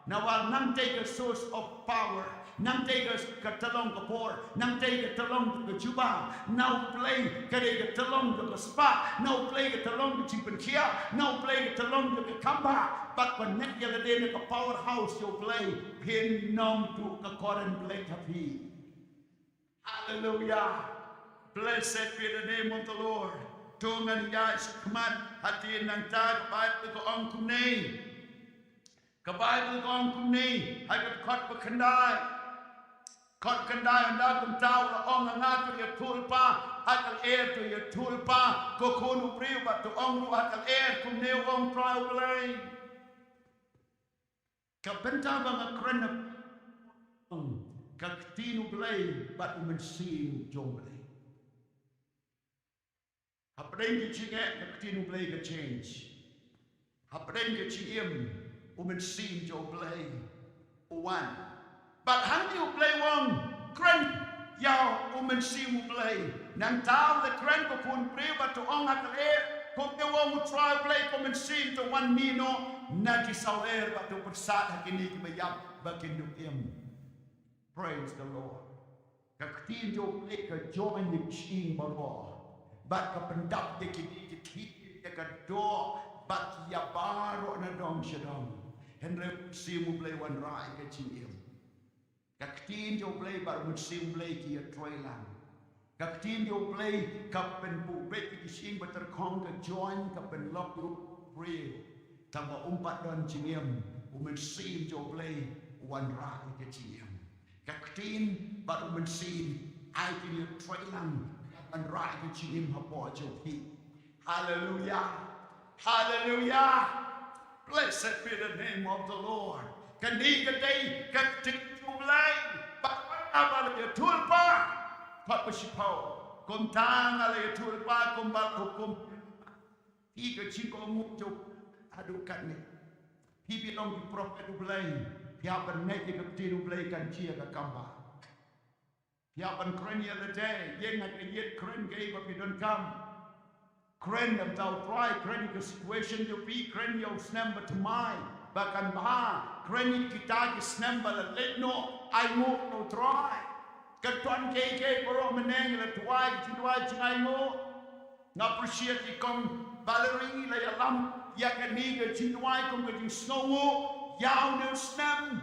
Namar nangta ka source of power, nangta ka, ka tyllong ka bor, nangta ka tyllong ka jubab. Na U Blei ka dei ka tyllong ka spah, na U Blei ka tyllong ka jingpynkhiah, na U Blei ka tyllong ka kambah. Bad ban neh ïa lade na ka powerhouse jong U Blei, phin ym duh ka current Blei ha phi. Hallelujah. Blessed be the name of the Lord. To ngan ïaid shakhmat, hynrei nangta ka Baibl ka ong kumne. Ka Baibl ka ong kumne, ha ka dkhot ba khyndai. Dkhot khyndai, ynda kumta u la ong ha nga, to ïathuhlypa ha ka lyer, to ïathuhlypa ko khun u briew, bad to ong ruh ha ka lyer, kumne u ong Trai U Blei. Ka bynta ba nga kren na ka ktien U Blei bad U Mynsiem jong U Blei. Hapdeng ka jingeh ka ktien U Blei ka change. Hapdeng ka jingim U Mynsiem jong U Blei u wan. Bad hangne U Blei u ong kren ïa U Mynsiem U Blei. Nangta u la kren ko khun briew bad to ong ha ka lyer, kumne u ong U Trai U Blei, ko Mynsiem to wan mih noh na ki sawlyer bad to pyrsad ha kine kiba ïap ba kin dup im. Praise the Lord. Ka ktien jong U Blei ka join ïa ki shyieng baroh bad ka pyndap ïa ki, ki, ki, ïa ka doh bad ïa baroh na dong sha dong. Hynrei U Mynsiem U Blei u wanrah ïa ka jingim. Ka ktien jong U Blei bad U Mynsiem U Blei ki ïatrei lang. Ka ktien jong U Blei ka pynbuh beit ïa ki shyieng ba tyrkhong, ka join, ka pynlong ïa u briew. Tang ba um pat don jingim, U Mynsiem jong U Blei u wanrah ïa ka jingim. Ka ktien bad U Mynsiem ai kin ïatrei lang, ka wanrah ïa ka jingim hapoh jong phi. Hallelujah. Hallelujah. Blessed be the name of the Lord. Kane ka dei ka ktien jong U Blei. Bad ynda ba la ïathuhlypa, dkhot ba shiphew, kumta nga la ïathuhlypa kumba la hukum. Phi, ka jingkohnguh jong phi haduh katne. Phi, phi long ki prophet U Blei. Phi hap ban ngeit ïa ka ktien U Blei, kan jia ka kambah. Phi hap ban kren ïa lade, ïeng ha ka ïit, kren kaei ba phi donkam. Kren ïa uta u trai, kren ïa ka situation jong phi, kren ïa u snem ba thymmai ba kan bha, kren ïa kita ki snem ba la leit noh, ainguh na u Trai. Ka don kiei kiei baroh mynne ngi la duwai, ki jingduwai jingainguh. Nga appreciate i Kong Valerie la ïalam ïa kane ka jingduwai kum ka jingsngewnguh ïa une u snem.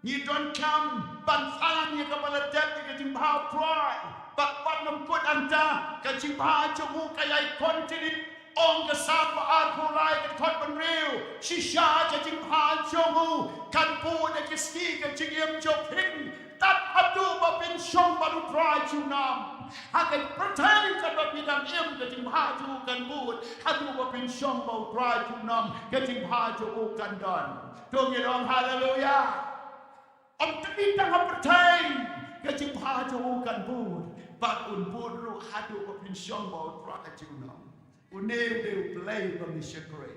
Ngi donkam ban ai ïa kaba la dep ïa ka jingbha u Trai. Bad wat nym kut hangta, ka jingbha jong u ka ïai continue. Ong ka Salm ba arphew lai ka dkhot ba hynriew, shisha ka jingbha jong u kan bud ïa ki sngi ka jingim jong phin. Tad haduh ba phin shong bad u Trai junom. Ha ka pyrthei kaba phi dang im ka jingbha jong u kan bud. Haduh ba phin shong bad u Trai junom ka jingbha jong u kan don. To ngin ong haleluya. Ym dei tang ha pyrthei ka jingbha jong u kan bud. Bad un bud ruh haduh ba phin shong bad u Trai junom. Une u dei u Blei ba ngi shakri.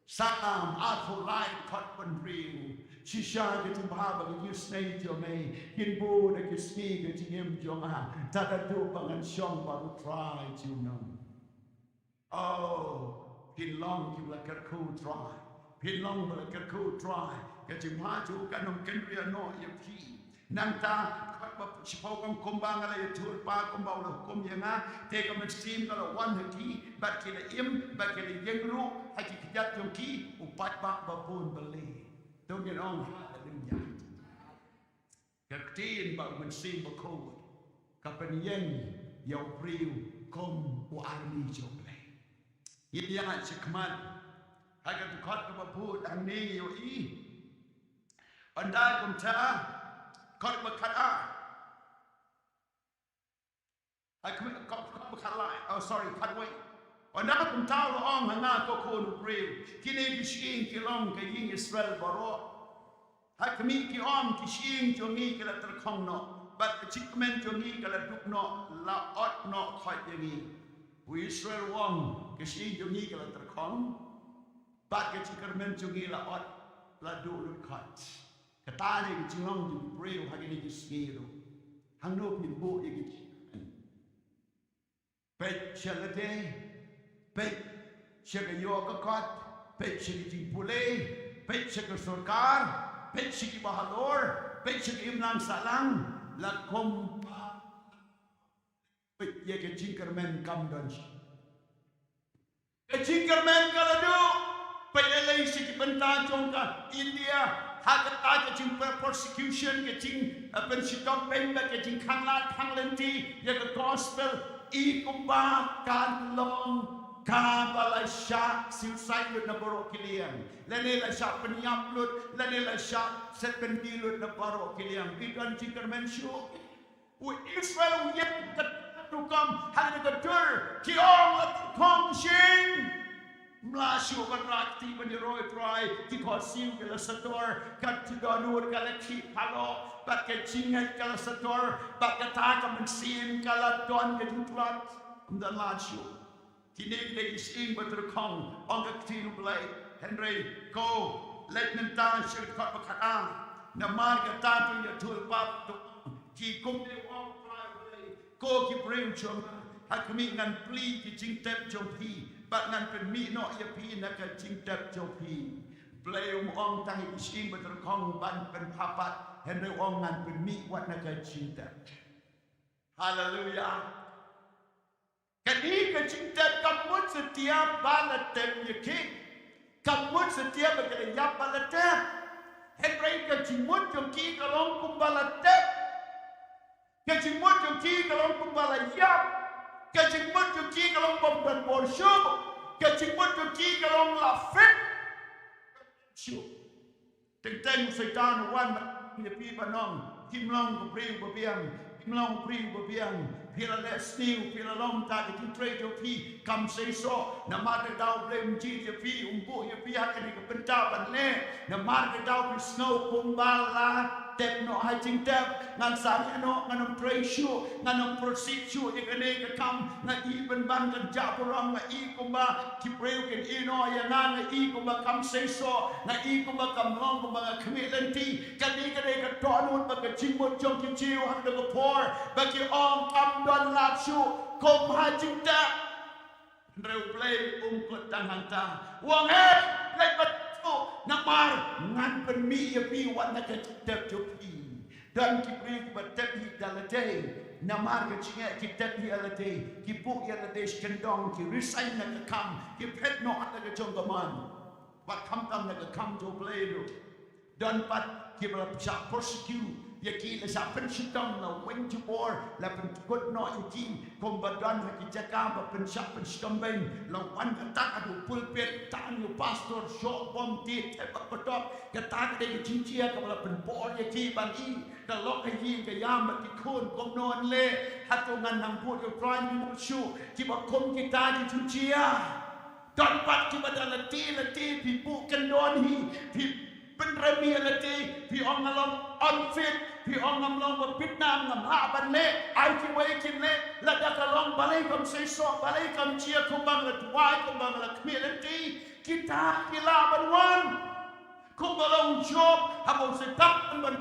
Salm arphew lai dkhot ba hynriew. Shisha ka jingbha bad ka jingisnei jong me kin bud ïa ki sngi ka jingim jong nga. Tad haduh ba ngan shong bad u Trai junom. Oh, phin long kiba la kyrkhu u Trai. Phin long ba la kyrkhu u Trai. Ka jingbha jong u kan ym kynriah noh ïa phi. Nangta, dkhot ba shiphew ong kumba nga la ïathuhlypa kumba u la hukum ïa nga, te ka mynsiem ka la wan ha ki, bad ki la im, bad ki la ïeng ruh ha ki kjat jong ki, u paidbah ba bun bali. To ngin ong haleluya. Ka ktien bad u Mynsiem Bakhuid ka pynïeng ïa u briew kum u army jong U Blei. Ngin ïaid shakhmat ha ka dkhot kaba bud hangne ïohi. Ynda kumta, dkhot ba khatar. Ai, dkhot, dkhot ba khatlai. Oh, sorry, khatwei. Ynda kumta u la ong ha nga, ko khun u briew, kine ki shyieng ki long ka ïing Israel baroh. Ha khmih ki ong, ki shyieng jong ngi ki la tyrkhong noh, bad ka jingkmen jong ngi ka la duk noh, la ot noh khoit ïa ngi. U Israel u ong, ki shyieng jong ngi ki la tyrkhong, bad ka jingkyrmen jong ngi la ot, la duh lut khoit. Kata dei ka jinglong jong u briew ha kine ki sngi ruh. Hangno phi buh ïa ki jingkyrmen? Peit sha lade, peit sha ka ïoh ka kot, peit sha ki jingpule, peit sha ka sorkar, peit sha ki bahalor, peit sha ki imlang sahlang, la kumba peit ïa ka jingkyrmen kam don shuh. Ka jingkyrmen ka la duh. Peit lei lei sha ki bynta jong ka India, ha kata ka jing per-, persecution, ka jing, eh, pynshitom beiñ bad ka jingkhanglad khanglynti ïa ka gospel, i kumba ka long kaba la shah suicide lut na baroh ki liang, lane la shah pynïap lut, lane la shah set byndi lut na baroh ki liang. Ki don jingkyrmen shuh. U Israel u ïeng ka rukom ha kane ka dur, ki ong la tyrkhong shing. Mla shuh ban rah kti ban ïaroh ïa u Trai, ki khohsiew ki la sdor, ka dohnud ka la khih paloh, bad ka jingngeit ka la sdor, bad kata ka mynsiem ka la don ka jingtlot. Ym don lad shuh. Kine ki dei ki shyieng ba tyrkhong, ong ka ktien U Blei. Hynrei ko, leit mynta sha ka dkhot ba khatar. Namar kata to ïathuh pap to, ki kum ne ong U Blei, ko ki briew jong nga, ha khmih ngan plie ki jingtep jong phi, bad ngan pynmih noh ïa phi na ka jingtep jong phi. Blei um ong tang ïa ki shyieng ba tyrkhong ban pynpaw pat, hynrei ong ngan pynmih wat na ka jingtep. Haleluya. Kane ka jingtep kam mut satia ba la tep ïa ki. Kam mut satia ba ki la ïap ba la tep. Hynrei ka jingmut jong ki ka long kumba la tep. Ka jingmut jong ki ka long kumba la ïap. Ka jingmut jong ki ka long bym don bor shuh. Ka jingmut jong ki ka long la fit shuh. Teng teng u Soitan u wan ban ïa phi ban ong, phim long u briew ba biang, phim long u briew ba biang, phi la leh sniew, phi la long ta ka jingtrei jong phi kam seisoh, namar ka daw Blei um jied ïa phi, um buh ïa phi ha kane ka bynta ban leh, namar ka daw phi sngew kumba la tep noh ha jingtep, ngan sa leh noh, ngan ym trei shuh, ngan ym pyrshit shuh ïa kane ka kam, nga i pynban kan jah burom, nga i kumba ki briew kin ïeh noh ïa nga, nga i kumba kam seisoh, nga i kumba kam long kumba nga khmih lynti. Kane ka dei ka dohnud bad ka jingmut jong ki Jiw ha kata ka por, ba ki ong kam don lad shuh kum ha jingtep. Hynrei U Blei um kut tang hangta, u ong hei, leit bad shuh, namar ngan pynmih ïa phi wat na ka jingtep jong phi. Don ki briew kiba tep hi da lade, namar ka jingeh ki tep hi da lade, ki buh ïa lade sha kyndong, ki resign na ka kam, ki phet noh na ka jong ka mon. Wat khamtam na ka kam jong U Blei ruh. Don pat kiba la shah persecute ïa ki, la shah pynshitom, la weng jubor, la pynkut noh ïa ki, kumba don ha ki jaka ba pynshah pynshitom beiñ, la wan kata ka dei u pulpit, tang ïa u pastor, shoh bom, tied thep bad patop, kata ka dei ka jingjia kaba la pynbor ïa ki ban i. Ka lok ka ïing ka ïam bad ki khun, kumno yn leh? Hato ngan nang bud ïa u Trai ne shuh? Kiba kum kita ki jingjia. Don pat kiba da lade lade, phi buh kyndon hi, phi pynrem hi lade, phi ong nga long unfit, phi ong ngam long ba bit nam, ngam lah ban leh, ai kiwei kin leh, lada ka long balei kam seisoh, balei kam jia kumba nga la duwai, kumba nga la khmih lynti, kita ki lah ban wan. Kumba long u Job, haba u Soitan ban,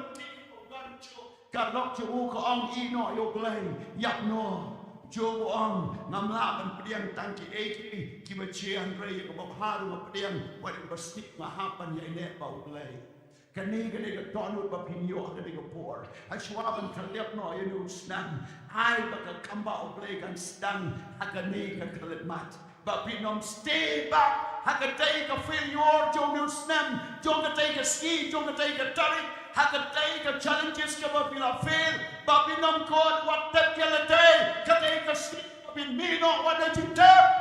ka lok jong u ka ong ïeh noh ïa U Blei, ïap noh. Job u ong ngam lah ban pdiang tang kiei kiei kiba jia, hynrei ïa kaba bha ruh nga pdiang, wat ïa kaba sniew nga hap ban ïaineh bad U Blei. Kane ka dei ka dohnud ba phin ïoh ha kane ka por. Hashwa ban khyllap noh ïa une u snem, ai ba ka kam bad U Blei kan sdang ha kane ka khyllipmat. Ba phin ym stay back ha katei ka failure jong une u snem, jong katei ka sngi, jong katei ka tarik, ha katei ka challenges kaba phi la fail. Ba phin ym kut wat tep ïa lade, katei ka sngi ba phin mih noh wat na jingtep.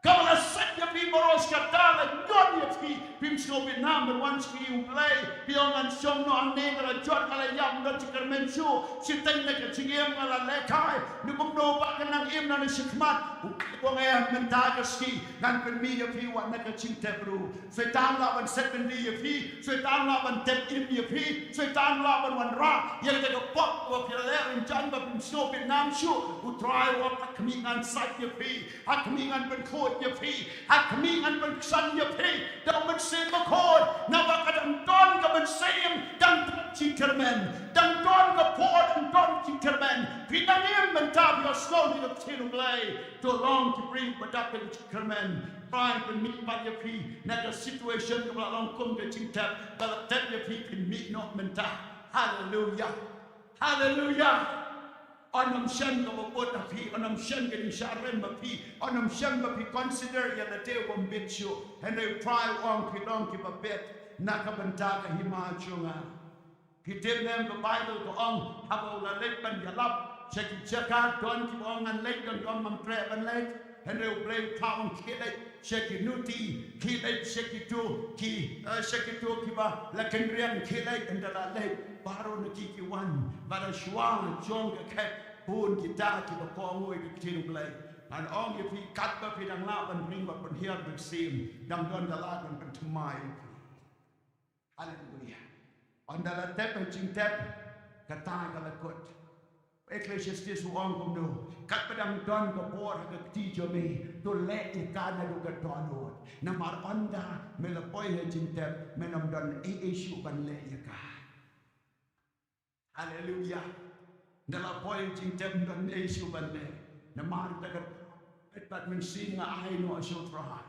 Kaba la set ïa phi baroh shi katta, la ñion ïa phi, phim sngew bit nam ban wan sha U Blei. Phi ong ngan shong noh hangne, nga la jot, nga la ïap, ym don jingkyrmen shuh. Shiteng na ka jingim nga la lehkai. Ne kumno ba ka nang im na ne shakhmat. U Blei u ong eh, mynta ka sngi ngan pynmih ïa phi wat na ka jingtep ruh. Soitan lah ban set byndi ïa phi, Soitan lah ban tep im ïa phi, Soitan lah ban wanrah ïa kata ka pop ba phi la leh, ryngkat ba phim sngew bit nam shuh. U Trai u ong ha khmih ngan sait ïa phi, ha khmih ngan pynkhuid ïa phi, ha khmih ngan pynksan ïa phi da u Mynsiem Bakhuid. Naba ka dang don ka mynsiem, dang don jingkyrmen, dang don ka por, dang don jingkyrmen. Phi dang im mynta phi ïohsngew ïa ka ktien U Blei. To long ki briew ba dap da ka jingkyrmen. Trai pynmih pat ïa phi na ka situation kaba la long kum ka jingtep, ba la tep ïa phi, pynmih noh mynta. Haleluya. Haleluya. Yn ym shem kaba bud ha phi, yn ym shem ka jingshah rem ha phi, yn ym shem ba phi consider ïa lade u bym bit shuh. Hynrei U Trai u ong phi long kiba bit na ka bynta ka hima jong nga. Phi tip ne em, ka Baibl ka ong, haba u la leit ban ïalap sha ki jaka, don kiba ong ngan leit, don kiba ong ngam treh ban leit. Hynrei U Blei u thaw ong khie leit sha ki nuti, khie leit sha kito ki, eh, sha kito kiba la kynriang, khie leit. Ynda la leit, baroh na ki ki wan, bad ha shuwa jong ka khet bun kita kiba kohnguh ïa ka ktien U Blei. Ngan ong ïa phi, katba phi dang lah ban ring bad pynhiar mynsiem, dang don ka lad ban pynthymmai ïa phi. Haleluya. Ynda la tep ha jingtep, kata ka la kut. Ecclesiastes u ong kumno, katba dang don ka bor ha ka kti jong me, to leh ïa ka naduh ka dohnud. Namar ynda me la poi ha jingtep, men ym don ei ei shuh ban leh ïa ka. Haleluya. Ynda la poi ha jingtep, ym don ei ei shuh ban leh. Namar kata ka, bad mynsiem nga ai noh sha U Trai.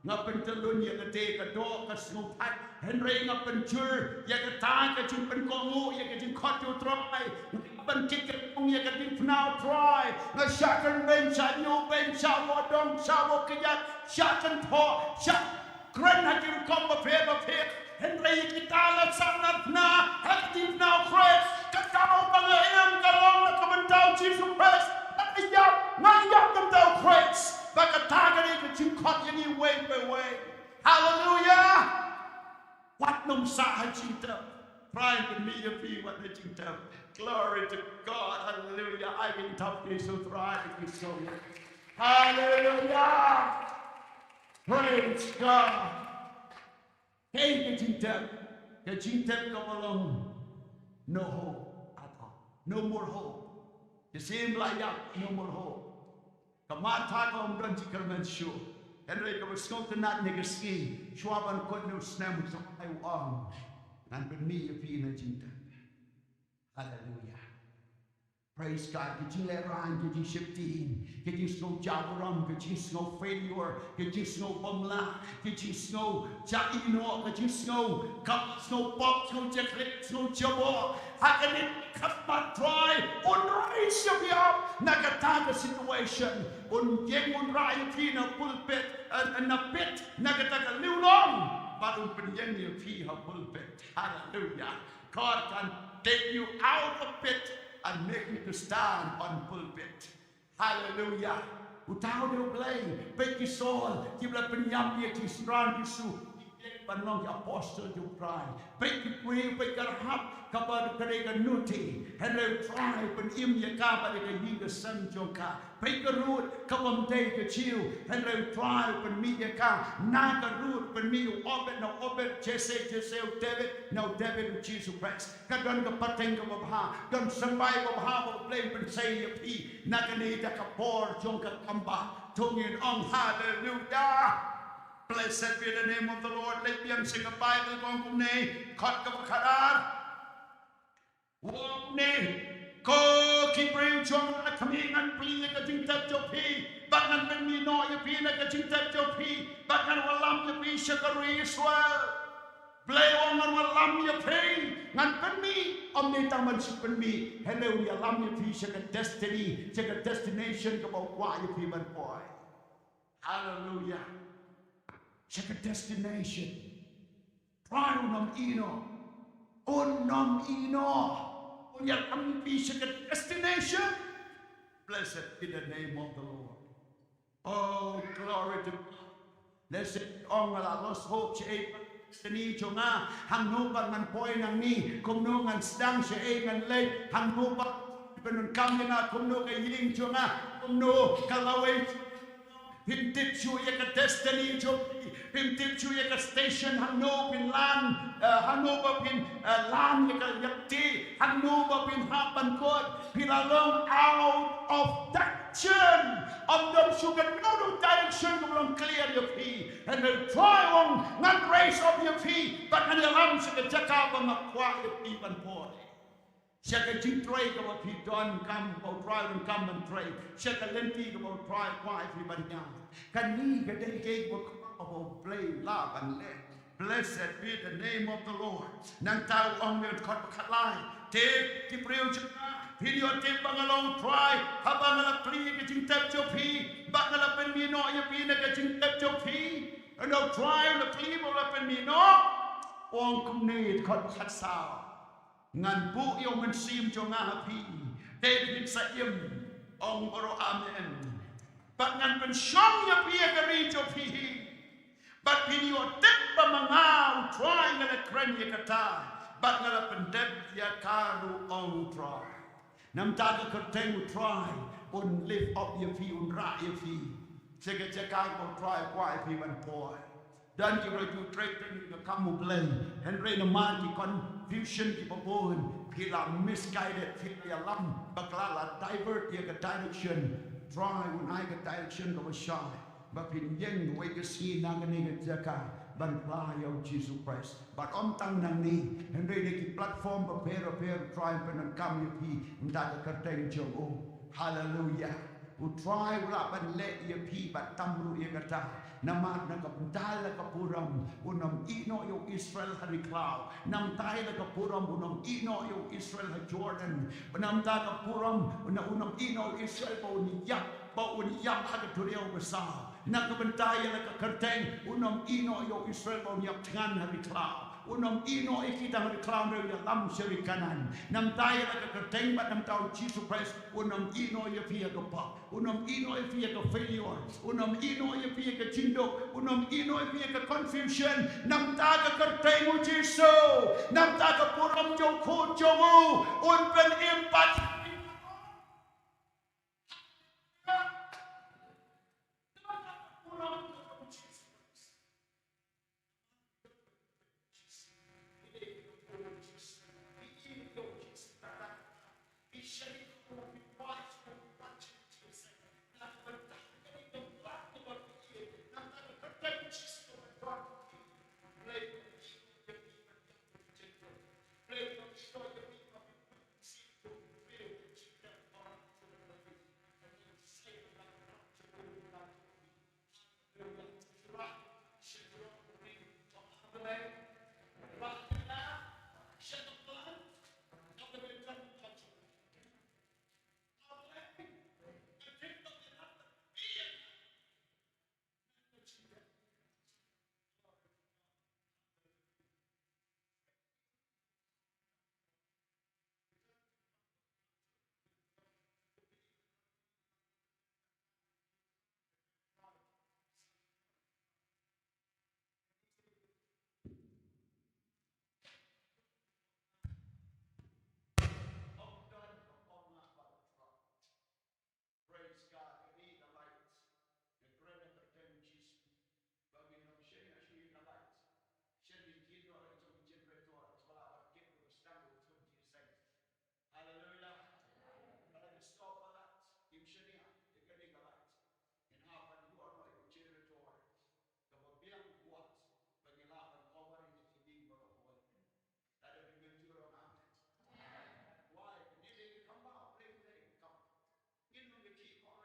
Nga pyntyllun ïa kata ka doh ka sngewthuh, hynrei nga pynjur ïa kata ka jingpynkohnguh ïa ka jingkhot U Trai. Nga pynkit ka jingpynkohnguh ïa ka jingpynkohnguh U Trai. Nga shah kynbeiñ, shah ñiewbeiñ, shah wad dong, shah wad kjat, shah kynthoh, shah kren ha ki rukom bapher bapher. Hynrei kita la sah na pynah ha ka jingpynkohnguh U Khrist. Kata ba nga im ka long na ka bynta U Jisu Khrist. Nga ïap, nga ïap na ka bynta U Khrist. Ba kata ka dei ka jingkhot ïa ngi uwei pa uwei. Haleluya. Wat nym sah ha jingtep. Trai pynmih ïa phi wat ha jingtep. Glory to God. Haleluya. Ai ka jingtep ïa U Trai, thank you so much. Haleluya. Praise God. Kaei ka jingtep? Ka jingtep kaba long no hope at all. No more hope. Ka shisien la ïap, no more hope. Ka Martha ka ym don jingkyrmen shuh. Hynrei kaba sngewtynnat, ynne ka sngi, shuwa ban kut une u snem, U Trai u ong, ngan pynmih ïa phi na jingtep. Haleluya. Praise God. Ka jinglehraiñ, ka jingsheptieng, ka jingsngew jaw burom, ka jingsngew failure, ka jingsngew bym lah, ka jingsngew jia ïehnoh, ka jingsngew, ka sngew pop, sngew jia khleh, sngew jia bor. Ha kane ka khmat, Trai un raise ïa phi up na kata ka situation. Un ïeng un rah ïa phi na pulpit, eh, na pit, na kata ka liang long. Bad un pynïeng ïa phi ha pulpit. Haleluya. God can take you out of pit and make you to stand on pulpit. Haleluya. Uta u dei U Blei. Peit ki Saul, kiba la pynïap ïa ki synran Jisu, ki ïeng ban long ki apostol jong U Trai. Peit ki briew, peit ka Rahab, kaba ka dei ka nuti, hynrei U Trai u pynim ïa ka bad ïa ka ïing ka sem jong ka. Peit ka Ruth, kaba ym dei ka Jiw, hynrei U Trai u pynmih ïa ka. Na ka Ruth u pynmih u Obed, na u Obed Jesse, Jesse u David, na u David u Jisu Khrist. Ka don ka pateng kaba bha, don symbai babha ba U Blei un pynsei ïa phi na kane da ka bor jong ka kambah. To ngin ong haleluya. Blessed be the name of the Lord. Leit biang sha ka Baibl, ka ong kumne, dkhot kaba khatar. Ong kumne, ko ki briew jong nga, khmih, ngan plie ïa ka jingtep jong phi, bad ngan pynmih noh ïa phi na ka jingtep jong phi, bad ngan wallam ïa phi sha ka ri Israel. Blei u ong ngan wallam ïa phi, ngan pynmih, ym dei tang ban shu pynmih, hynrei un ïalam ïa phi sha ka destiny, sha ka destination kaba u kwah ïa phi ban poi. Haleluya. Sha ka destination. Trai un ym ïehnoh. Un ym ïehnoh. Un ïalam ïa phi sha ka destination. Blessed be the name of the Lord. Oh, glory to God. Lehse ong nga la lost hope shaei, destiny jong nga, hangno pat ngan poi nangne, kumno ngan sdang, shaei ngan leit, hangno pat pyndonkam ïa nga, kumno ka ïing jong nga, kumno ka lawei. Phim tip shuh ïa ka destiny jong phi, phim tip shuh ïa ka station hangno phin land, eh, hangno ba phin, eh, land ïa ka ïakti, hangno ba phin hap ban kut, phi la long out of direction. Ym don shuh kano kano direction kaba long clear ïa phi. Hynrei Trai u ong ngan raise up ïa phi, bad ngan ïalam sha ka jaka ba nga kwah ïa phi ban poi. Sha ka jingtrei kaba phi donkam ba U Trai un kam ban trei. Sha ka lynti kaba U Trai kwah ïa phi ban ïaid. Kane ka dei kaei kaba U Blei u lah ban leh. Blessed be the name of the Lord. Nangta u ong ha ka dkhot ba khatlai. Te ki briew jong nga, phin ïoh tip ba nga long U Trai haba nga la plie ïa ka jingtep jong phi bad nga la pynmih noh ïa phi na ka jingtep jong phi. Hynrei U Trai u la plie bad u la pynmih noh. U ong kumne ha ka dkhot ba khatsaw. Ngan buh ïa U Mynsiem jong nga ha phi, te phin sa im. Ong baroh amen. Bad ngan pynshong ïa phi ha ka ri jong phi hi. Bad phin ïoh tip ba ma nga U Trai nga la kren ïa kata bad nga la pyndep ïa ka ruh, ong U Trai. Namar ka kyrteng U Trai un lift up ïa phi, un rah ïa phi sha ka jaka ba U Trai u kwah ïa phi ban poi. Don kiba la ju trei tang ïa ka kam U Blei, hynrei namar ki confusion kiba bun, phi la misguided, phi la ïalam, bakla la divert ïa ka direction. U Trai un ai ka direction kaba shai ba phin ïeng kawei ka sngi na kane ka jaka ban phla ïa U Jisu Khrist. Bad ym tang nangne, hynrei na ki platform bapher bapher U Trai un pyndonkam ïa phi, namar ka kyrteng jong u. Haleluia. U Trai u lah ban leh ïa phi bad tam ruh ïa kata. Namar na ka bynta la ka burom un ym ïeh noh ïa u Israel ha ri khlaw. Namar la ka burom un ym ïeh noh ïa u Israel ha Jordan. Namar ka burom un ym ïeh noh ïa u Israel ba un ïap, ba un ïap ha ka duriaw basaw. Na ka bynta ïa la ka kyrteng un ym ïeh noh ïa u Israel ba un ïap thngan ha ri khlaw. Un ym ïeh noh ïa kita ha ri khlaw, hynrei u ïalam sha ri Kanaan. Namar ïa la ka kyrteng bad namar U Jisu Khrist un ym ïeh noh ïa phi ïa ka pop. Un ym ïeh noh ïa phi ïa ka failure. Un ym ïeh noh ïa phi ïa ka jingduk. Un ym ïeh noh ïa phi ïa ka confusion. Namar ka kyrteng U Jisu, namar ka burom jong u Khun jong u, un pynim pat. Praise God. Kane ka light. Nga kren ha ka kyrteng Jisu ba ngin ym shaniah shuh ïa ka light. Shen ngin kit noh la ka jong ka generator, ba la ban kit ka sdang ka thut jingïaseng. Haleluia. Ba la dei stop ba la ngim shaniah ïa kane ka light. Ngin hap ban ïoh noh ïa ka generator kaba biang wat ba ngin lah ban cover ïa ka ïing baroh kawei. Lada phi mynjur ong amen. Why? Kane dei ka kam ba U Blei u dei ka kam. Ngin ym ïa ki ong,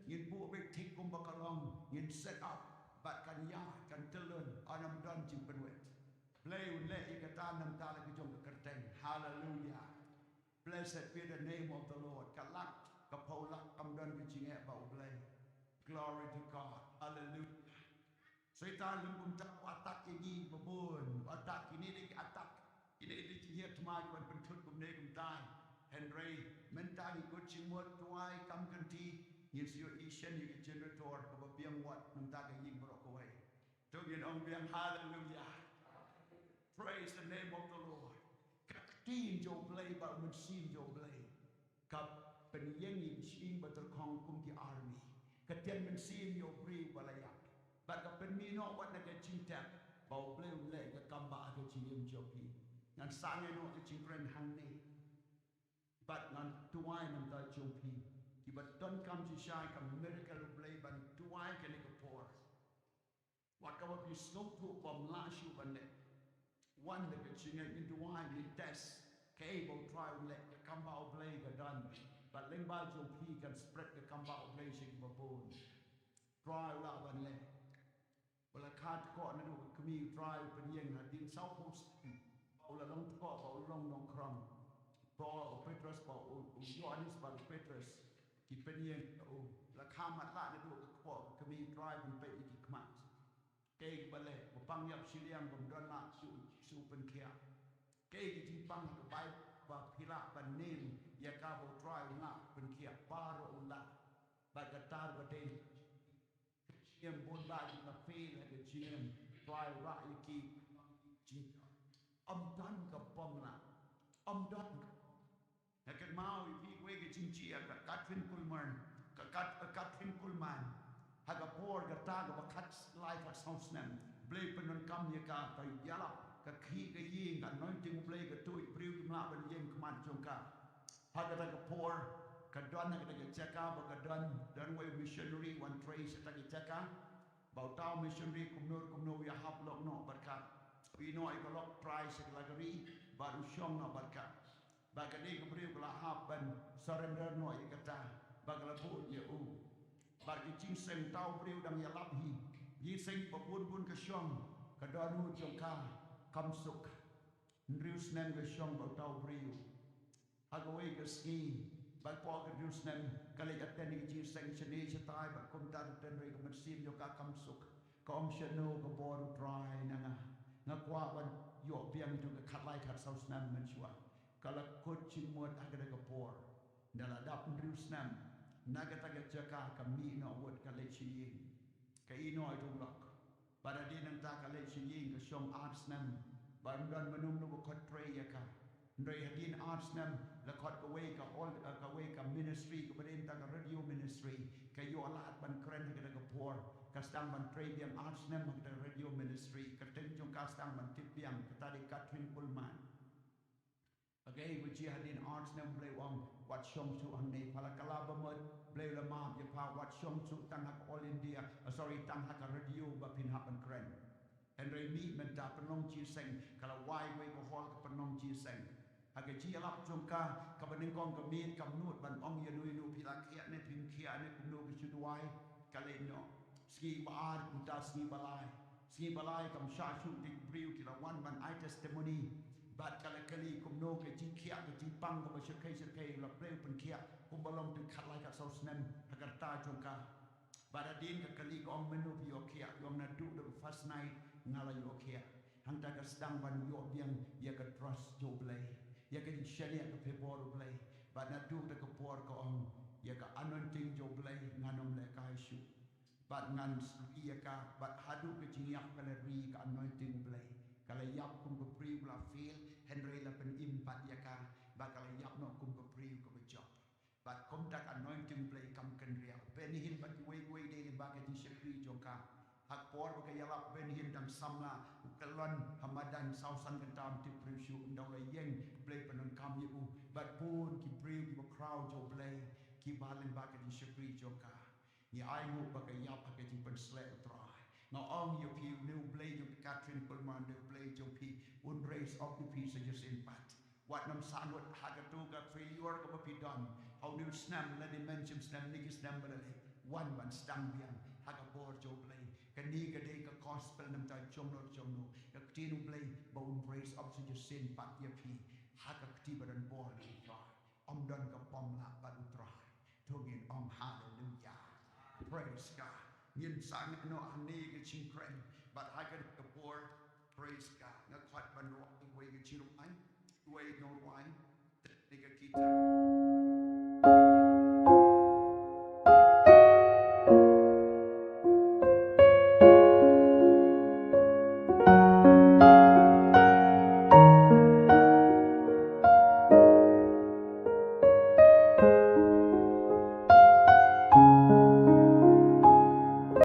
ngin buh beit thik kumba ka long, ngin set up bad kan ïaid kan tyllun, ym don jingpynwit. Blei un leh ïa kata namar la ka jong ka kyrteng. Haleluia. Blessed be the name of the Lord. Ka lak, ka phew lak kam don ka jingeh ba U Blei. Glory to God. Haleluia. Soitan lym kumta u attack ïa ngi ba bun, u attack. Kine dei ki attack, kine dei ki jinghiar thma kiban pynthut kumne kumtai. Hynrei mynta ngi kut jingmut, duwai, kam kynti, ngin sa ïohi shen ïa ka generator kaba biang wat namar ka ïing baroh kawei. To ngin ong biang haleluia. Praise the name of the Lord. Ka ktien jong U Blei bad U Mynsiem jong U Blei ka pynïeng ïa ka shyieng ba tyrkhong kum ki army. Ka tien mynsiem ïa u briew ba la ïap bad ka pynmih noh wat na ka jingtep ba U Blei un leh ka kam ba ha ka jingim jong phi. Ngan sangeh noh ka jingkren hangne bad ngan duwai namar jong phi. Kiba donkam shisha ïa ka miracle U Blei ban duwai kane ka por. Wat kaba phi sngewthuh bym lah shuh ban leh. Wan da ka jingngeit, ngin duwai, ngin test. Kaei ba U Trai u leh, ka kam ba U Blei ka don. Bad lyngba jong phi kan spread ka kam ba U Blei sha kiba bun. Trai u lah ban leh. Ba la kha tkoh naduh ka kmie, U Trai u pynïeng hadien saw phew snem. Ba u la long tkoh, ba u long nongkhrong. Paul, u Petros, ba u, u Ïoannis bad u Petros ki pynïeng ïa u. La kha matlah naduh ka kpoh ka kmie, U Trai u pynpeit ïa ki khmat. Kaei kaba leh, ba pang ïap shiliang bym don lah shuh shuh pynkhiah. Kaei ka jingpang ha ka Baibl ba phi lah ban nym ïa ka ba U Trai u ngah pynkhiah? Baroh u lah. Bad kata ba dei jingim, bun ba ki la fail ha ka jingim, Trai u rah ïa ki. Jing, ym don ka bym lah. Ym don ka. Nga kynmaw ïa phi kawei ka jingjia ka Kathryn Kuhlman. Ka Kat-, ka Kathryn Kuhlman. Ha ka por kata kaba khatlai khatsaw snem, Blei pyndonkam ïa ka, ka ïalap, ka khih ka ïing, ka anointing U Blei ka tuid, briew kim lah ban ïeng khmat jong ka. Ha kata ka por ka don ha kata ka jaka ba ka don, don wei u missionary wan trei sha kata ka jaka. Ba uta u missionary kumno kumno u ïahap lok noh bad ka. U ïehnoh ïa ka lok trai sha ka la ka ri bad u shong noh bad ka. Ba kane ka briew ka la hap ban surrender noh ïa kata, ba ka la bud ïa u. Bad ka jingseng uta u briew dang ïalap hi. Jingseng ba bun bun ka shong, ka dohnud jong ka kam suk. Hynriew snem ka shong bad uta u briew. Ha kawei ka sngi, bad hapoh ka hynriew snem ka leit attend ïa ka jingseng shane shatai, bad kumta te hynrei ka mynsiem jong ka kam suk. Ka ong, shano ka bor U Trai na nga? Nga kwah ban ïoh biang jong ka khatlai khatsaw snem mynshuwa. Ka la kut jingmut ha kata ka por. Ynda la dap hynriew snem na kata ka jaka, ka mih noh wut, ka leit sha ïing. Ka ïehnoh ïa u lok. Bad hadien nangta ka leit sha ïing, ka shong ar snem. Bad ym don mano mano ba khot trei ïa ka. Hynrei hadien ar snem la khot kawei ka all, eh, kawei ka ministry, kaba dei nangta ka radio ministry. Ka ïoh lad ban kren ha kata ka por. Ka sdang ban trei biang ar snem ha kata ka radio ministry. Ka kyrteng jong ka sdang ban tip biang, kata dei Kathryn Kuhlman. Okay, ba jia hadien ar snem, Blei u ong, wat shong shuh hangne, pha la kylla ba mut. Blei u la map ïa pha, wat shong shuh tang ha ka All India, ah, sorry, tang ha ka radio ba phin hap ban kren. Hynrei mih mynta, pynlong jingseng. Ka la wai wei ka hall ka pynlong jingseng. Ha ka jingïalap jong ka, kaba nyngkong ka miet kam nud ban ong ïa uno uno phi la khiah ne phim khiah ne kumno ka shu duwai. Ka leit noh. Sngi ba ar, kumta sngi ba lai. Sngi ba lai kam shah shuh, ki briew ki la wan ban ai testimony. Bad ka la kylli kumno ka jingkhiah, ka jingpang kaba shyrkhei shyrkhei la Blei u pynkhiah kumba long tang khatlai khatsaw snem ha ka rta jong ka. Bad hadien ka kylli, ka ong, mano phi ïoh khiah? Ka ong, naduh da ka first night nga la ïoh khiah. Hangta ka sdang ban ïoh biang ïa ka trust jong U Blei, ïa ka jingshaniah, ka favour U Blei. Bad naduh da ka por, ka ong, ïa ka anointing jong U Blei ngan ym lehkai shuh. Bad ngan ri ïa ka, bad haduh ka jingïap ka la ri ka anointing U Blei. Ka la ïap kum ka briew ba la fail, hynrei la pynim pat ïa ka, bad ka la ïap noh kum ka briew kaba jop. Bad kumta ka anointing Blei kam kynriah. Benny Hinn bad kiwei kiwei de lyngba ka jingshakri jong ka. Ha ka por ba ka ïalap, Benny Hinn dang samla, u kyllon ha madan, saw san kynta, ym tip briew shuh, ynda u la ïeng Blei pyndonkam ïa u. Bad bun ki briew kiba khraw jong U Blei kiba lyngba ka jingshakri jong ka. Ngi ainguh ba ka ïap ha ka jingpynsleh U Trai. Nga ong ïa phi, une U Blei jong ka Kathryn Kuhlman, une U Blei jong phi, un raise up ïa phi sa shisien pat. Wat nym sangeh ha kato ka failure kaba phi don ha une u snem, lane mynshim snem, ne ki snem ba la leit. Wan ban sdang biang ha ka bor jong U Blei. Kane ka dei ka gospel, nangta jongno jongno ka ktien U Blei ba un raise up sa shisien pat ïa phi ha ka kti ba don bor jong U Trai. Ym don ka bym lah bad U Trai. To ngin ong haleluia. Praise God. Ngin sangeh noh hangne ka jingkren. Bad ha kane ka por, praise God, nga kwah ban rwai wei ka jingrwai, wei nongrwai, te ka guitar.